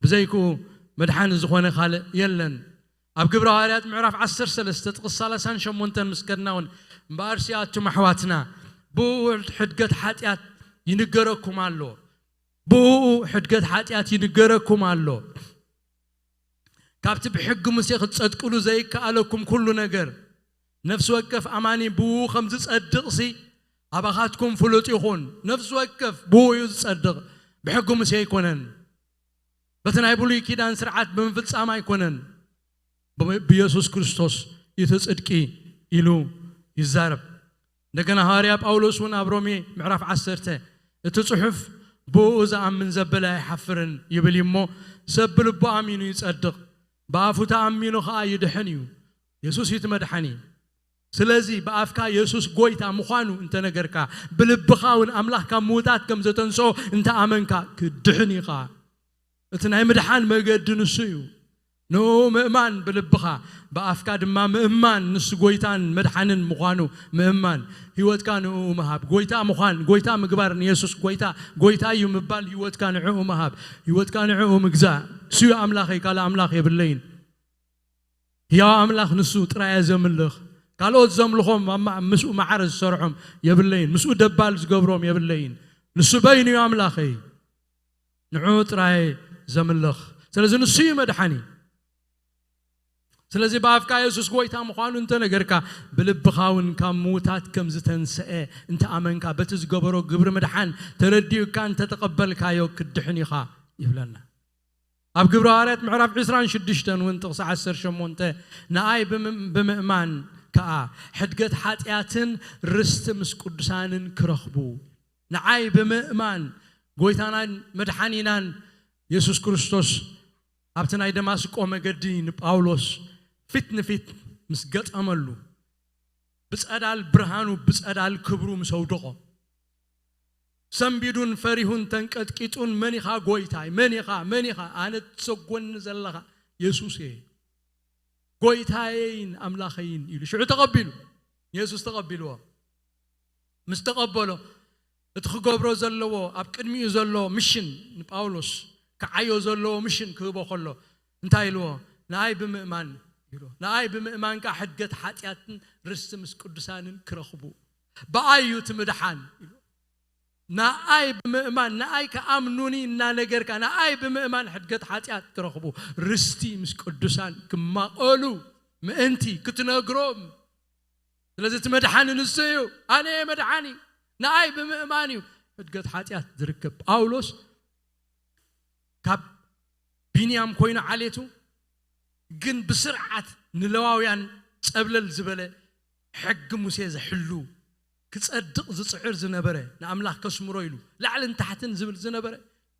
ብዘይክኡ መድሓኒ ዝኾነ ካልእ የለን። ኣብ ግብረ ሃዋርያት ምዕራፍ ዓሰርተ ሰለስተ ጥቕስ ሰላሳን ሸሞንተን ምስ ከድና እውን፣ "እምበኣርሲ ኣቱም ኣሕዋትና፣ ብኡ ሕድገት ሓጢኣት ይንገረኩም ኣሎ። ብኡ ሕድገት ሓጢኣት ይንገረኩም ኣሎ። ካብቲ ብሕጊ ሙሴ ክትጸድቅሉ ዘይከኣለኩም ኩሉ ነገር፣ ነፍሲ ወከፍ ኣማኒ ብኡ ከም ዝጸድቕሲ ኣባኻትኩም ፍሉጥ ይኹን። ነፍሲ ወከፍ ብኡ እዩ ዝጸድቕ፣ ብሕጊ ሙሴ ኣይኮነን። በቲ ናይ ብሉይ ኪዳን ስርዓት ብምፍጻም ኣይኮነን፣ ብ-፣ ብየሱስ ክርስቶስ እቲ ጽድቂ" ኢሉ ይዛረብ። እንደገና ሃዋርያ ጳውሎስ እውን ኣብ ሮሜ ምዕራፍ ዓሰርተ፣ "እቲ ጽሑፍ ብኡ ዝኣምን ዘበለ ኣይሓፍርን" ይብል እዩ እሞ፣ ሰብ ብልቡ ኣሚኑ ይጸድቕ፣ ብኣፉ ተኣሚኑ ኸኣ ይድሕን እዩ። የሱስ እዩ እቲ መድሓኒ። ስለዚ ብኣፍካ የሱስ ጎይታ ምዃኑ እንተነገርካ፣ ብልብኻ እውን ኣምላኽ ካብ ምዉታት ከም ዘተንስኦ እንተኣመንካ፣ ክትድሕን ኢኻ። እቲ ናይ ምድሓን መገዲ ንሱ እዩ። ንኡ ምእማን ብልብኻ፣ ብኣፍካ ድማ ምእማን ንሱ ጎይታን መድሓንን ምዃኑ ምእማን፣ ህይወትካ ንኡ ምሃብ። ጎይታ ምዃን፣ ጎይታ ምግባር፣ ንየሱስ ጎይታ፣ ጎይታ እዩ ምባል፣ ህይወትካ ንዕኡ ምሃብ፣ ህይወትካ ንዕኡ ምግዛእ። እሱ እዩ ኣምላኸይ፣ ካልእ ኣምላኽ የብለይን። ህያው ኣምላኽ ንሱ ጥራይ እየ ዘምልኽ። ካልኦት ዘምልኾም ኣብ ማ-፣ ምስኡ ማዕረ ዝሰርሖም የብለይን። ምስኡ ደባል ዝገብሮም የብለይን። ንሱ በይኑ እዩ ኣምላኸይ። ንዕኡ ጥራይ ዘምልኽ። ስለዚ ንሱ እዩ መድሓኒ። ስለዚ ብኣፍካ የሱስ ጎይታ ምዃኑ እንተነገርካ፣ ብልብኻ እውን ካብ ምዉታት ከም ዝተንስአ እንተኣመንካ፣ በቲ ዝገበሮ ግብሪ ምድሓን ተረዲኡካ እንተተቐበልካዮ፣ ክትድሕን ኢኻ ይብለና። ኣብ ግብረ ሃዋርያት ምዕራፍ ዕስራን ሽዱሽተን እውን ጥቕሲ ዓሰርተ ሸሞንተ፣ ንኣይ ብምእማን ከኣ ሕድገት ሓጢኣትን ርስቲ ምስ ቅዱሳንን ክረኽቡ። ንዓይ ብምእማን ጎይታናን መድሓኒናን የሱስ ክርስቶስ ኣብቲ ናይ ደማስቆ መገዲ ንጳውሎስ ፊት ንፊት ምስ ገጠመሉ፣ ብጸዳል ብርሃኑ ብጸዳል ክብሩ ምስ ኣውደቖ፣ ሰንቢዱን ፈሪሁን ተንቀጥቂጡን፣ "መን ኢኻ ጎይታይ? መን ኢኻ? መን ኢኻ?" "ኣነ ትሰጎኒ ዘለኻ የሱስ እየ፣ ጎይታየይን ኣምላኸይን" ኢሉ ሽዑ ተቐቢሉ። የሱስ ተቐቢልዎ። ምስ ተቐበሎ፣ እቲ ክገብሮ ዘለዎ፣ ኣብ ቅድሚኡ ዘሎ ምሽን፣ ንጳውሎስ ክዓዮ ዘለዎ ምሽን ክህቦ ከሎ እንታይ ኢልዎ? "ንኣይ ብምእማን" ኢልዎ። "ንኣይ ብምእማን ከኣ ሕድገት ሓጢኣትን ርስቲ ምስ ቅዱሳንን ክረኽቡ፣ ብኣይ እዩ እቲ ምድሓን" ኢልዎ። ንኣይ ብምእማን፣ ንኣይ ክኣምኑኒ እናነገርካ፣ ንኣይ ብምእማን ሕድገት ሓጢኣት ክረኽቡ፣ ርስቲ ምስ ቅዱሳን ክማቐሉ ምእንቲ ክትነግሮም። ስለዚ እቲ መድሓኒ ንሱ እዩ። "ኣነ እየ መድሓኒ፣ ንኣይ ብምእማን እዩ ሕድገት ሓጢኣት ዝርከብ።" ጳውሎስ ካብ ቢንያም ኮይኑ ዓሌቱ፣ ግን ብስርዓት ንለዋውያን ጸብለል ዝበለ ሕጊ ሙሴ ዘሕሉ፣ ክጸድቕ ዝጽዕር ዝነበረ፣ ንኣምላኽ ከስምሮ ኢሉ ላዕልን ታሕትን ዝብል ዝነበረ፣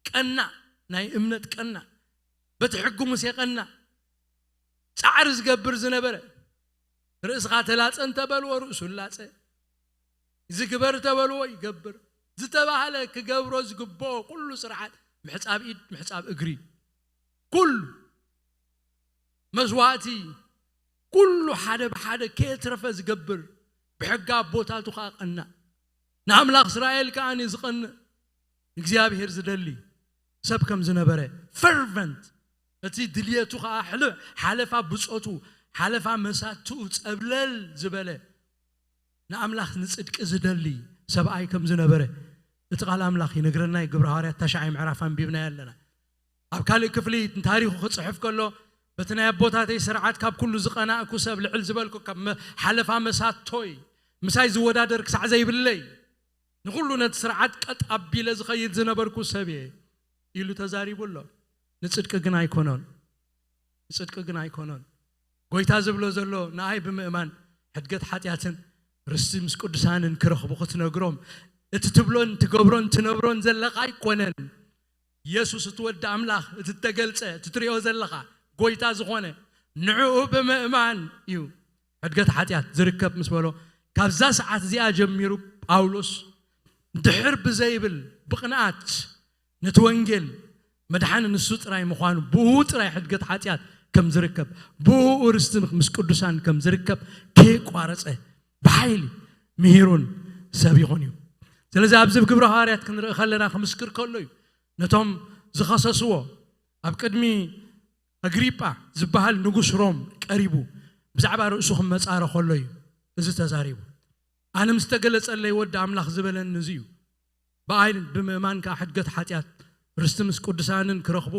ቀናእ፣ ናይ እምነት ቀናእ፣ በቲ ሕጊ ሙሴ ቀናእ፣ ጻዕሪ ዝገብር ዝነበረ፣ "ርእስኻ ተላጸ" እንተበልዎ ርእሱ ላጸ፣ "ዝግበር" ተበልዎ ይገብር፣ ዝተባህለ ክገብሮ ዝግብኦ ኩሉ ስርዓት፣ ምሕጻብ ኢድ፣ ምሕጻብ እግሪ፣ ኩሉ መስዋእቲ፣ ኩሉ ሓደ ብሓደ ከየትረፈ ዝገብር፣ ብሕጊ ኣቦታቱ ከኣ ቀናእ፣ ንኣምላኽ እስራኤል ከኣ ዝቐንእ፣ እግዚኣብሔር ዝደሊ ሰብ ከም ዝነበረ፣ ፈርቨንት፣ እቲ ድልየቱ ከኣ ሕል-፣ ሓለፋ ብጾቱ፣ ሓለፋ መሳትኡ ጸብለል ዝበለ፣ ንኣምላኽ ንጽድቂ ዝደሊ ሰብኣይ ከም ዝነበረ እቲ ቃል ኣምላኽ ይነግረና እዩ። ግብረ ሃዋርያት ታሽዓይ ምዕራፍ ኣንቢብናዮ ኣለና። ኣብ ካልእ ክፍሊ ታሪኹ ክጽሕፍ ከሎ፣ "በቲ ናይ ኣቦታተይ ስርዓት ካብ ኩሉ ዝቐናእኩ ሰብ፣ ልዕል ዝበልኩ፣ ካብ መ-፣ ሓለፋ መሳቶይ፣ ምሳይ ዝወዳደር ክሳዕ ዘይብለይ፣ ንኹሉ ነቲ ስርዓት ቀጥ ኣቢለ ዝኸይድ ዝነበርኩ ሰብ እየ" ኢሉ ተዛሪቡ ኣሎ። ንጽድቂ ግን ኣይኮነን። ንጽድቂ ግን ኣይኮነን። ጎይታ ዝብሎ ዘሎ፣ ንኣይ ብምእማን ሕድገት ሓጢኣትን ርስቲ ምስ ቅዱሳንን ክረኽቡ ክትነግሮም፣ እቲ ትብሎን ትገብሮን ትነብሮን ዘለኻ ኣይኮነን። የሱስ እቲ ወዲ ኣምላኽ፣ እቲ እተገልጸ፣ እቲ ትሪኦ ዘለኻ፣ ጎይታ ዝኾነ፣ ንዕኡ ብምእማን እዩ ሕድገት ሓጢኣት ዝርከብ ምስ በሎ፣ ካብዛ ሰዓት እዚኣ ጀሚሩ ጳውሎስ ድሕር ብዘይብል ብቕንኣት ነቲ ወንጌል፣ መድሓኒ ንሱ ጥራይ ምዃኑ፣ ብኡ ጥራይ ሕድገት ሓጢኣት ከም ዝርከብ፣ ብኡ ርስቲ ምስ ቅዱሳን ከም ዝርከብ ከየቋረጸ ብሓይሊ ምሂሩን ሰቢኹን እዩ። ስለዚ ኣብዚ ኣብ ግብረ ሃዋርያት ክንርኢ ከለና ክምስክር ከሎ እዩ። ነቶም ዝኸሰስዎ፣ ኣብ ቅድሚ ኣግሪጳ ዝበሃል ንጉስ ሮም ቀሪቡ ብዛዕባ ርእሱ ክመጻረ ከሎ እዩ እዚ ተዛሪቡ። "ኣነ ምስ ተገለጸለይ ወዲ ኣምላኽ ዝበለኒ እዚ እዩ። ብኣይ ብምእማን ከኣ ሕድገት ሓጢኣት ርስቲ ምስ ቅዱሳንን ክረኽቡ፣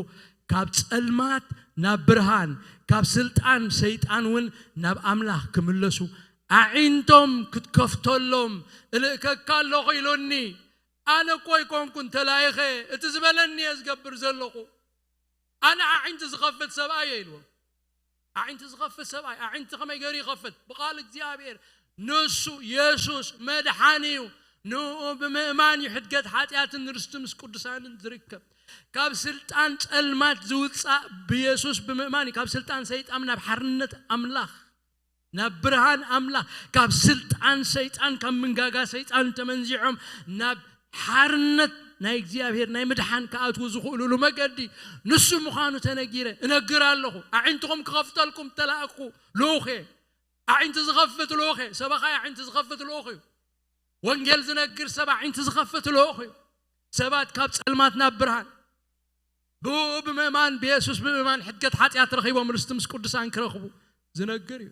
ካብ ጸልማት ናብ ብርሃን፣ ካብ ስልጣን ሰይጣን እውን ናብ ኣምላኽ ክምለሱ፣ ኣዒንቶም ክትከፍተሎም እልእከካ ኣለኹ" ኢሉኒ። ኣነ እኮ ኣይኮንኩን ተላኢኸ፣ እቲ ዝበለኒ እየ ዝገብር ዘለኹ። ኣነ ኣዒንቲ ዝኸፍት ሰብኣይ እየ ኢልዎ። ኣዒንቲ ዝኸፍት ሰብኣይ፣ ኣዒንቲ ከመይ ገይሩ ይኸፍት? ብቓል እግዚኣብሔር። ንሱ የሱስ መድሓኒ እዩ። ንኡ ብምእማን እዩ ሕድገት ሓጢኣትን ርስቲ ምስ ቅዱሳንን ዝርከብ። ካብ ስልጣን ጸልማት ዝውጻእ ብየሱስ ብምእማን እዩ። ካብ ስልጣን ሰይጣን ናብ ሓርነት ኣምላኽ፣ ናብ ብርሃን ኣምላኽ፣ ካብ ስልጣን ሰይጣን፣ ካብ ምንጋጋ ሰይጣን ተመንዚዖም ናብ ሓርነት ናይ እግዚኣብሔር ናይ ምድሓን ክኣትዉ ዝኽእሉሉ መገዲ ንሱ ምዃኑ ተነጊረ እነግር ኣለኹ። ኣዒንትኹም ክኸፍተልኩም ተላእኩ ልኡኽ እየ። ኣዒንቲ ዝኸፍት ልኡኽ እየ። ሰባኻይ ኣዒንቲ ዝኸፍት ልኡኽ እዩ። ወንጌል ዝነግር ሰብ ኣዒንቲ ዝኸፍት ልኡኽ እዩ። ሰባት ካብ ጸልማት ናብ ብርሃን ብኡ ብምእማን፣ ብየሱስ ብምእማን ሕድገት ሓጢኣት ረኺቦም ርስቲ ምስ ቅዱሳን ክረኽቡ ዝነግር እዩ።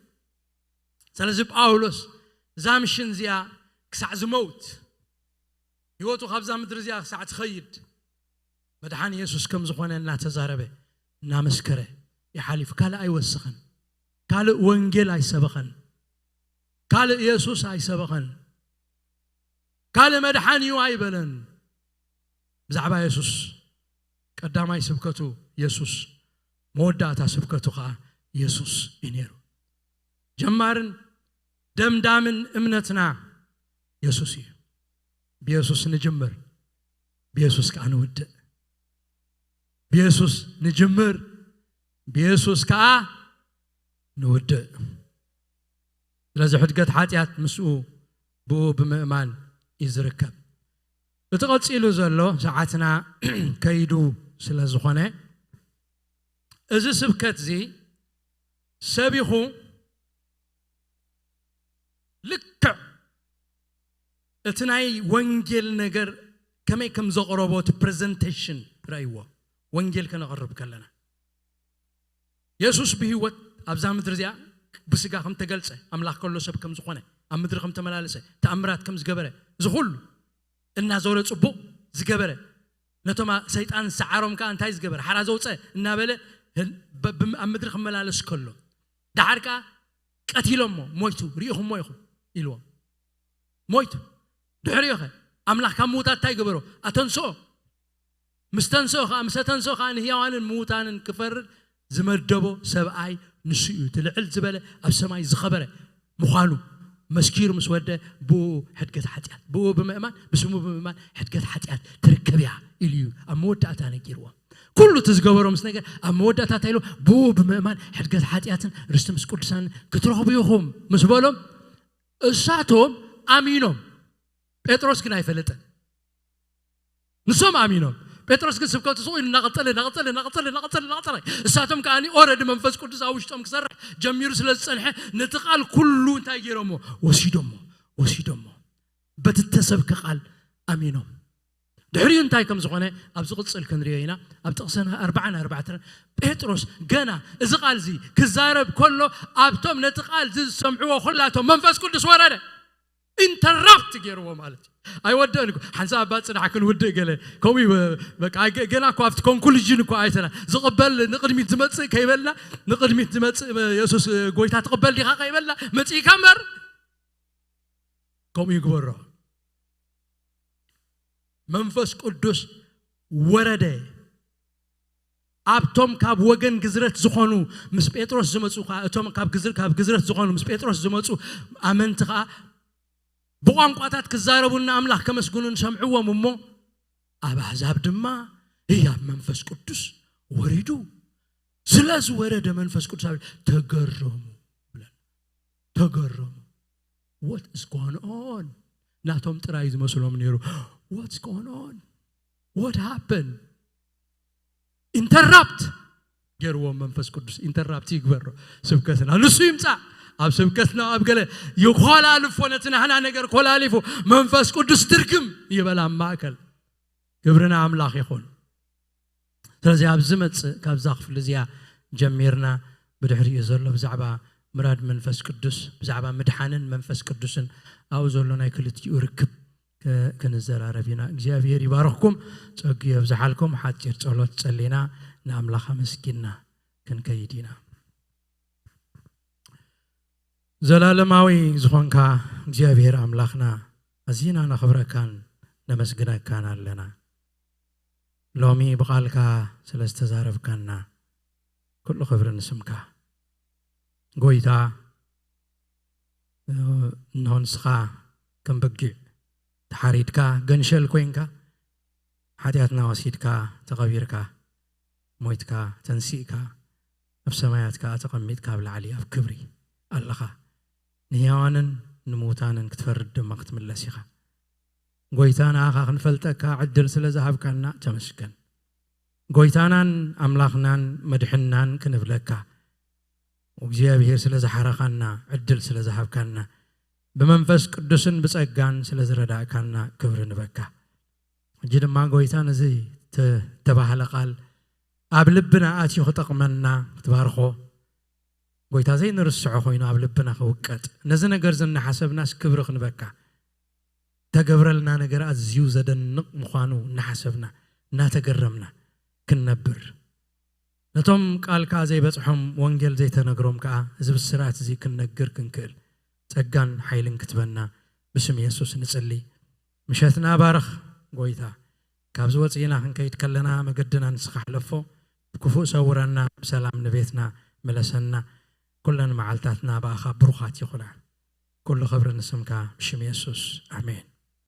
ስለዚ ጳውሎስ እዛ ምሽን እዚኣ ክሳዕ ዝመውት፣ ህይወቱ ካብዛ ምድሪ እዚኣ ክሳዕ ትኸይድ፣ መድሓኒ የሱስ ከም ዝኾነ እናተዛረበ፣ እናመስከረ ይሓሊፉ። ካልእ ኣይወስኽን። ካልእ ወንጌል ኣይሰበኸን። ካልእ የሱስ ኣይሰበኸን። ካልእ መድሓን እዩ ኣይበለን። ብዛዕባ የሱስ ቀዳማይ ስብከቱ የሱስ፣ መወዳእታ ስብከቱ ኸዓ የሱስ እዩ ነይሩ። ጀማርን ደምዳምን እምነትና የሱስ እዩ። ብየሱስ ንጅምር፣ ብየሱስ ከዓ ንውድእ። ብየሱስ ንጅምር፣ ብየሱስ ከዓ ንውድእ። ስለዚ ሕድገት ሓጢኣት ምስኡ ብኡ ብምእማን እዩ ዝርከብ። እቲ ቀፂሉ ዘሎ ሰዓትና ከይዱ ስለ ዝኾነ፣ እዚ ስብከት እዚ ሰቢኹ ልክዕ እቲ ናይ ወንጌል ነገር ከመይ ከም ዘቕረቦ እቲ ፕሬዘንቴሽን ረእይዎ። ወንጌል ከነቕርብ ከለና የሱስ ብህይወት ኣብዛ ምድሪ እዚኣ ብስጋ ከም ተገልጸ፣ ኣምላኽ ከሎ ሰብ ከም ዝኾነ፣ ኣብ ምድሪ ከም ተመላለሰ፣ ተኣምራት ከም ዝገበረ፣ እዚ ኩሉ እናዞረ ጽቡቕ ዝገበረ፣ ነቶም ሰይጣን ዝሰዓሮም ከኣ እንታይ ዝገበረ፣ ሓራ ዘውጸ እናበለ ኣብ ምድሪ ክመላለስ ከሎ፣ ደሓር ከኣ ቀቲሎሞ፣ ሞይቱ፣ ርኢኹሞ ኢኹም ኢልዎም። ሞይቱ። ድሕሪኡ ኸ ኣምላኽ ካብ ምዉታት እንታይ ገበሮ? ኣተንስኦ። ምስ ተንስኦ ኸዓ፣ ምስ ኣተንስኦ ኸዓ ንህያዋንን ምዉታንን ክፈርድ ዝመደቦ ሰብኣይ ንሱ እዩ። እቲ ልዕል ዝበለ ኣብ ሰማይ ዝኸበረ ምዃኑ መስኪሩ ምስ ወደ፣ ብኡ ሕድገት ሓጢኣት፣ ብኡ ብምእማን፣ ብስሙ ብምእማን ሕድገት ሓጢኣት ትርከብ እያ ኢሉ እዩ ኣብ መወዳእታ ነጊርዎ። ኩሉ እቲ ዝገበሮ ምስ ነገር ኣብ መወዳእታ እንታይ ኢሉ? ብኡ ብምእማን ሕድገት ሓጢኣትን ርስቲ ምስ ቅዱሳንን ክትረኽቡ ኢኹም ምስ በሎም፣ እሳቶም ኣሚኖም። ጴጥሮስ ግን ኣይፈለጠን። ንሶም ኣሚኖም። ጴጥሮስ ግን ስብከቱ ስቕ ኢሉ እናቐጸለ፣ እናቐጸለ፣ እናቐጸለ፣ እናቐጸለ፣ እናቐጸለ። እሳቶም ከኣ ኦረዲ መንፈስ ቅዱስ ኣብ ውሽጦም ክሰርሕ ጀሚሩ ስለ ዝጸንሐ፣ ነቲ ቃል ኩሉ እንታይ ገይሮሞ? ወሲዶሞ፣ ወሲዶሞ። በቲ እተሰብከ ቃል ኣሚኖም። ድሕሪኡ እንታይ ከም ዝኾነ ኣብ ዝቕጽል ክንሪኦ ኢና። ኣብ ጥቕስና ኣርባዓን ኣርባዕተን ጴጥሮስ ገና እዚ ቃል እዚ ክዛረብ ከሎ፣ ኣብቶም ነቲ ቃል እዚ ዝሰምዕዎ ኩላቶም መንፈስ ቅዱስ ወረደ። ኢንተራፕት ገይርዎ ማለት እዩ። ኣይወደእን እኮ። ሓንሳብ እባ ጽናሕ ክንውድእ ገለ። ከምኡ እዩ፣ በቃ፣ ገ-፣ ገና እኮ ኣብቲ ኮንክሉዥን እኮ ኣይተና። ዝቕበል ንቕድሚት ዝመጽእ ከይበልና፣ ንቕድሚት ዝመጽእ የሱስ ጎይታ ትቕበል ዲኻ ከይበልና፣ መጺእካ እምበር። ከምኡ ይግበሮ። መንፈስ ቅዱስ ወረደ። ኣብቶም ካብ ወገን ግዝረት ዝኾኑ ምስ ጴጥሮስ ዝመጹ ኸዓ፣ እቶም ካብ ግዝር-፣ ካብ ግዝረት ዝኾኑ ምስ ጴጥሮስ ዝመጹ ኣመንቲ ኸዓ ብቋንቋታት ክዛረቡን ንኣምላኽ ከመስግኑን ሰምዕዎም እሞ፣ ኣብ ኣህዛብ ድማ ህያብ መንፈስ ቅዱስ ወሪዱ። ስለ ዝወረደ መንፈስ ቅዱስ ኣብ ተገረሙ ብለን። ተገረሙ። What is going on? ናቶም ጥራይ ዝመስሎም ነይሩ። What's going on? What happened? ኢንተራፕት ገይርዎም መንፈስ ቅዱስ። ኢንተራፕት ይግበሮ ስብከትና። ንሱ ይምጻእ ኣብ ስብከትና፣ ኣብ ገለ ይኮላልፎ፣ ነቲ ናህና ነገር ኮላሊፉ መንፈስ ቅዱስ ትርግም ይበል ኣብ ማእከል። ክብሪ ንኣምላኽ ይኹን። ስለዚ ኣብ ዝመጽእ ካብዛ ክፍሊ እዚኣ ጀሚርና ብድሕሪኡ ዘሎ ብዛዕባ ምራድ መንፈስ ቅዱስ፣ ብዛዕባ ምድሓንን መንፈስ ቅዱስን ኣብኡ ዘሎ ናይ ክልቲኡ ርክብ ክ-፣ ክንዘራረብ ኢና። እግዚኣብሔር ይባርኽኩም፣ ጸጉ የብዝሓልኩም። ሓጺር ጸሎት ጸሊና ንኣምላኽ ኣመስጊንና ክንከይድ ኢና። ዘላለማዊ ዝኾንካ እግዚኣብሔር ኣምላኽና፣ ኣዚና ነኽብረካን ነመስግነካን ኣለና። ሎሚ ብቓልካ ስለ ዝተዛረብካና፣ ኩሉ ክብሪ ንስምካ። ጎይታ፣ እንሆ ንስኻ ከም በጊዕ ተሓሪድካ፣ ገንሸል ኮይንካ፣ ሓጢኣትና ወሲድካ፣ ተቐቢርካ፣ ሞይትካ፣ ተንሲእካ፣ ኣብ ሰማያት ከኣ ተቐሚጥካ፣ ኣብ ላዕሊ ኣብ ክብሪ ኣለኻ። ንህያዋንን ንምዉታንን ክትፈርድ ድማ ክትምለስ ኢኻ። ጎይታ፣ ንኣኻ ክንፈልጠካ ዕድል ስለ ዝሃብካና ተመስገን። ጎይታናን ኣምላኽናን መድሕንናን ክንብለካ፣ እግዚኣብሔር ስለ ዝሓረኻና፣ ዕድል ስለ ዝሃብካና፣ ብመንፈስ ቅዱስን ብጸጋን ስለ ዝረዳእካና ክብሪ ንበካ። ሕጂ ድማ ጎይታ፣ ነዚ ተ-፣ ተባህለ ቃል ኣብ ልብና ኣትዩ ክጠቕመና ክትባርኾ፣ ጎይታ፣ ዘይንርስዖ ኮይኑ ኣብ ልብና ክውቀጥ፣ ነዚ ነገር እዚ እናሓሰብናስ ክብሪ ክንበካ፣ ተገብረልና ነገር ኣዝዩ ዘደንቕ ምዃኑ እናሓሰብና፣ እናተገረምና ክንነብር፣ ነቶም ቃልካ ዘይበጽሖም፣ ወንጌል ዘይተነግሮም ከኣ እዚ ብስራት እዚ ክንነግር ክንክእል ጸጋን ሓይልን ክትበና ብስም የሱስ ንጽሊ። ምሸትና ባርኽ ጎይታ። ካብዚ ወጺእና ክንከይድ ከለና መገድና ንስኻ ሕለፎ። ብክፉእ ሰውረና፣ ብሰላም ንቤትና ምለሰና። ኩለን መዓልታትና ብኣኻ ብሩኻት ይኹና። ኩሉ ክብሪ ንስምካ ብሽም የሱስ። ኣሜን።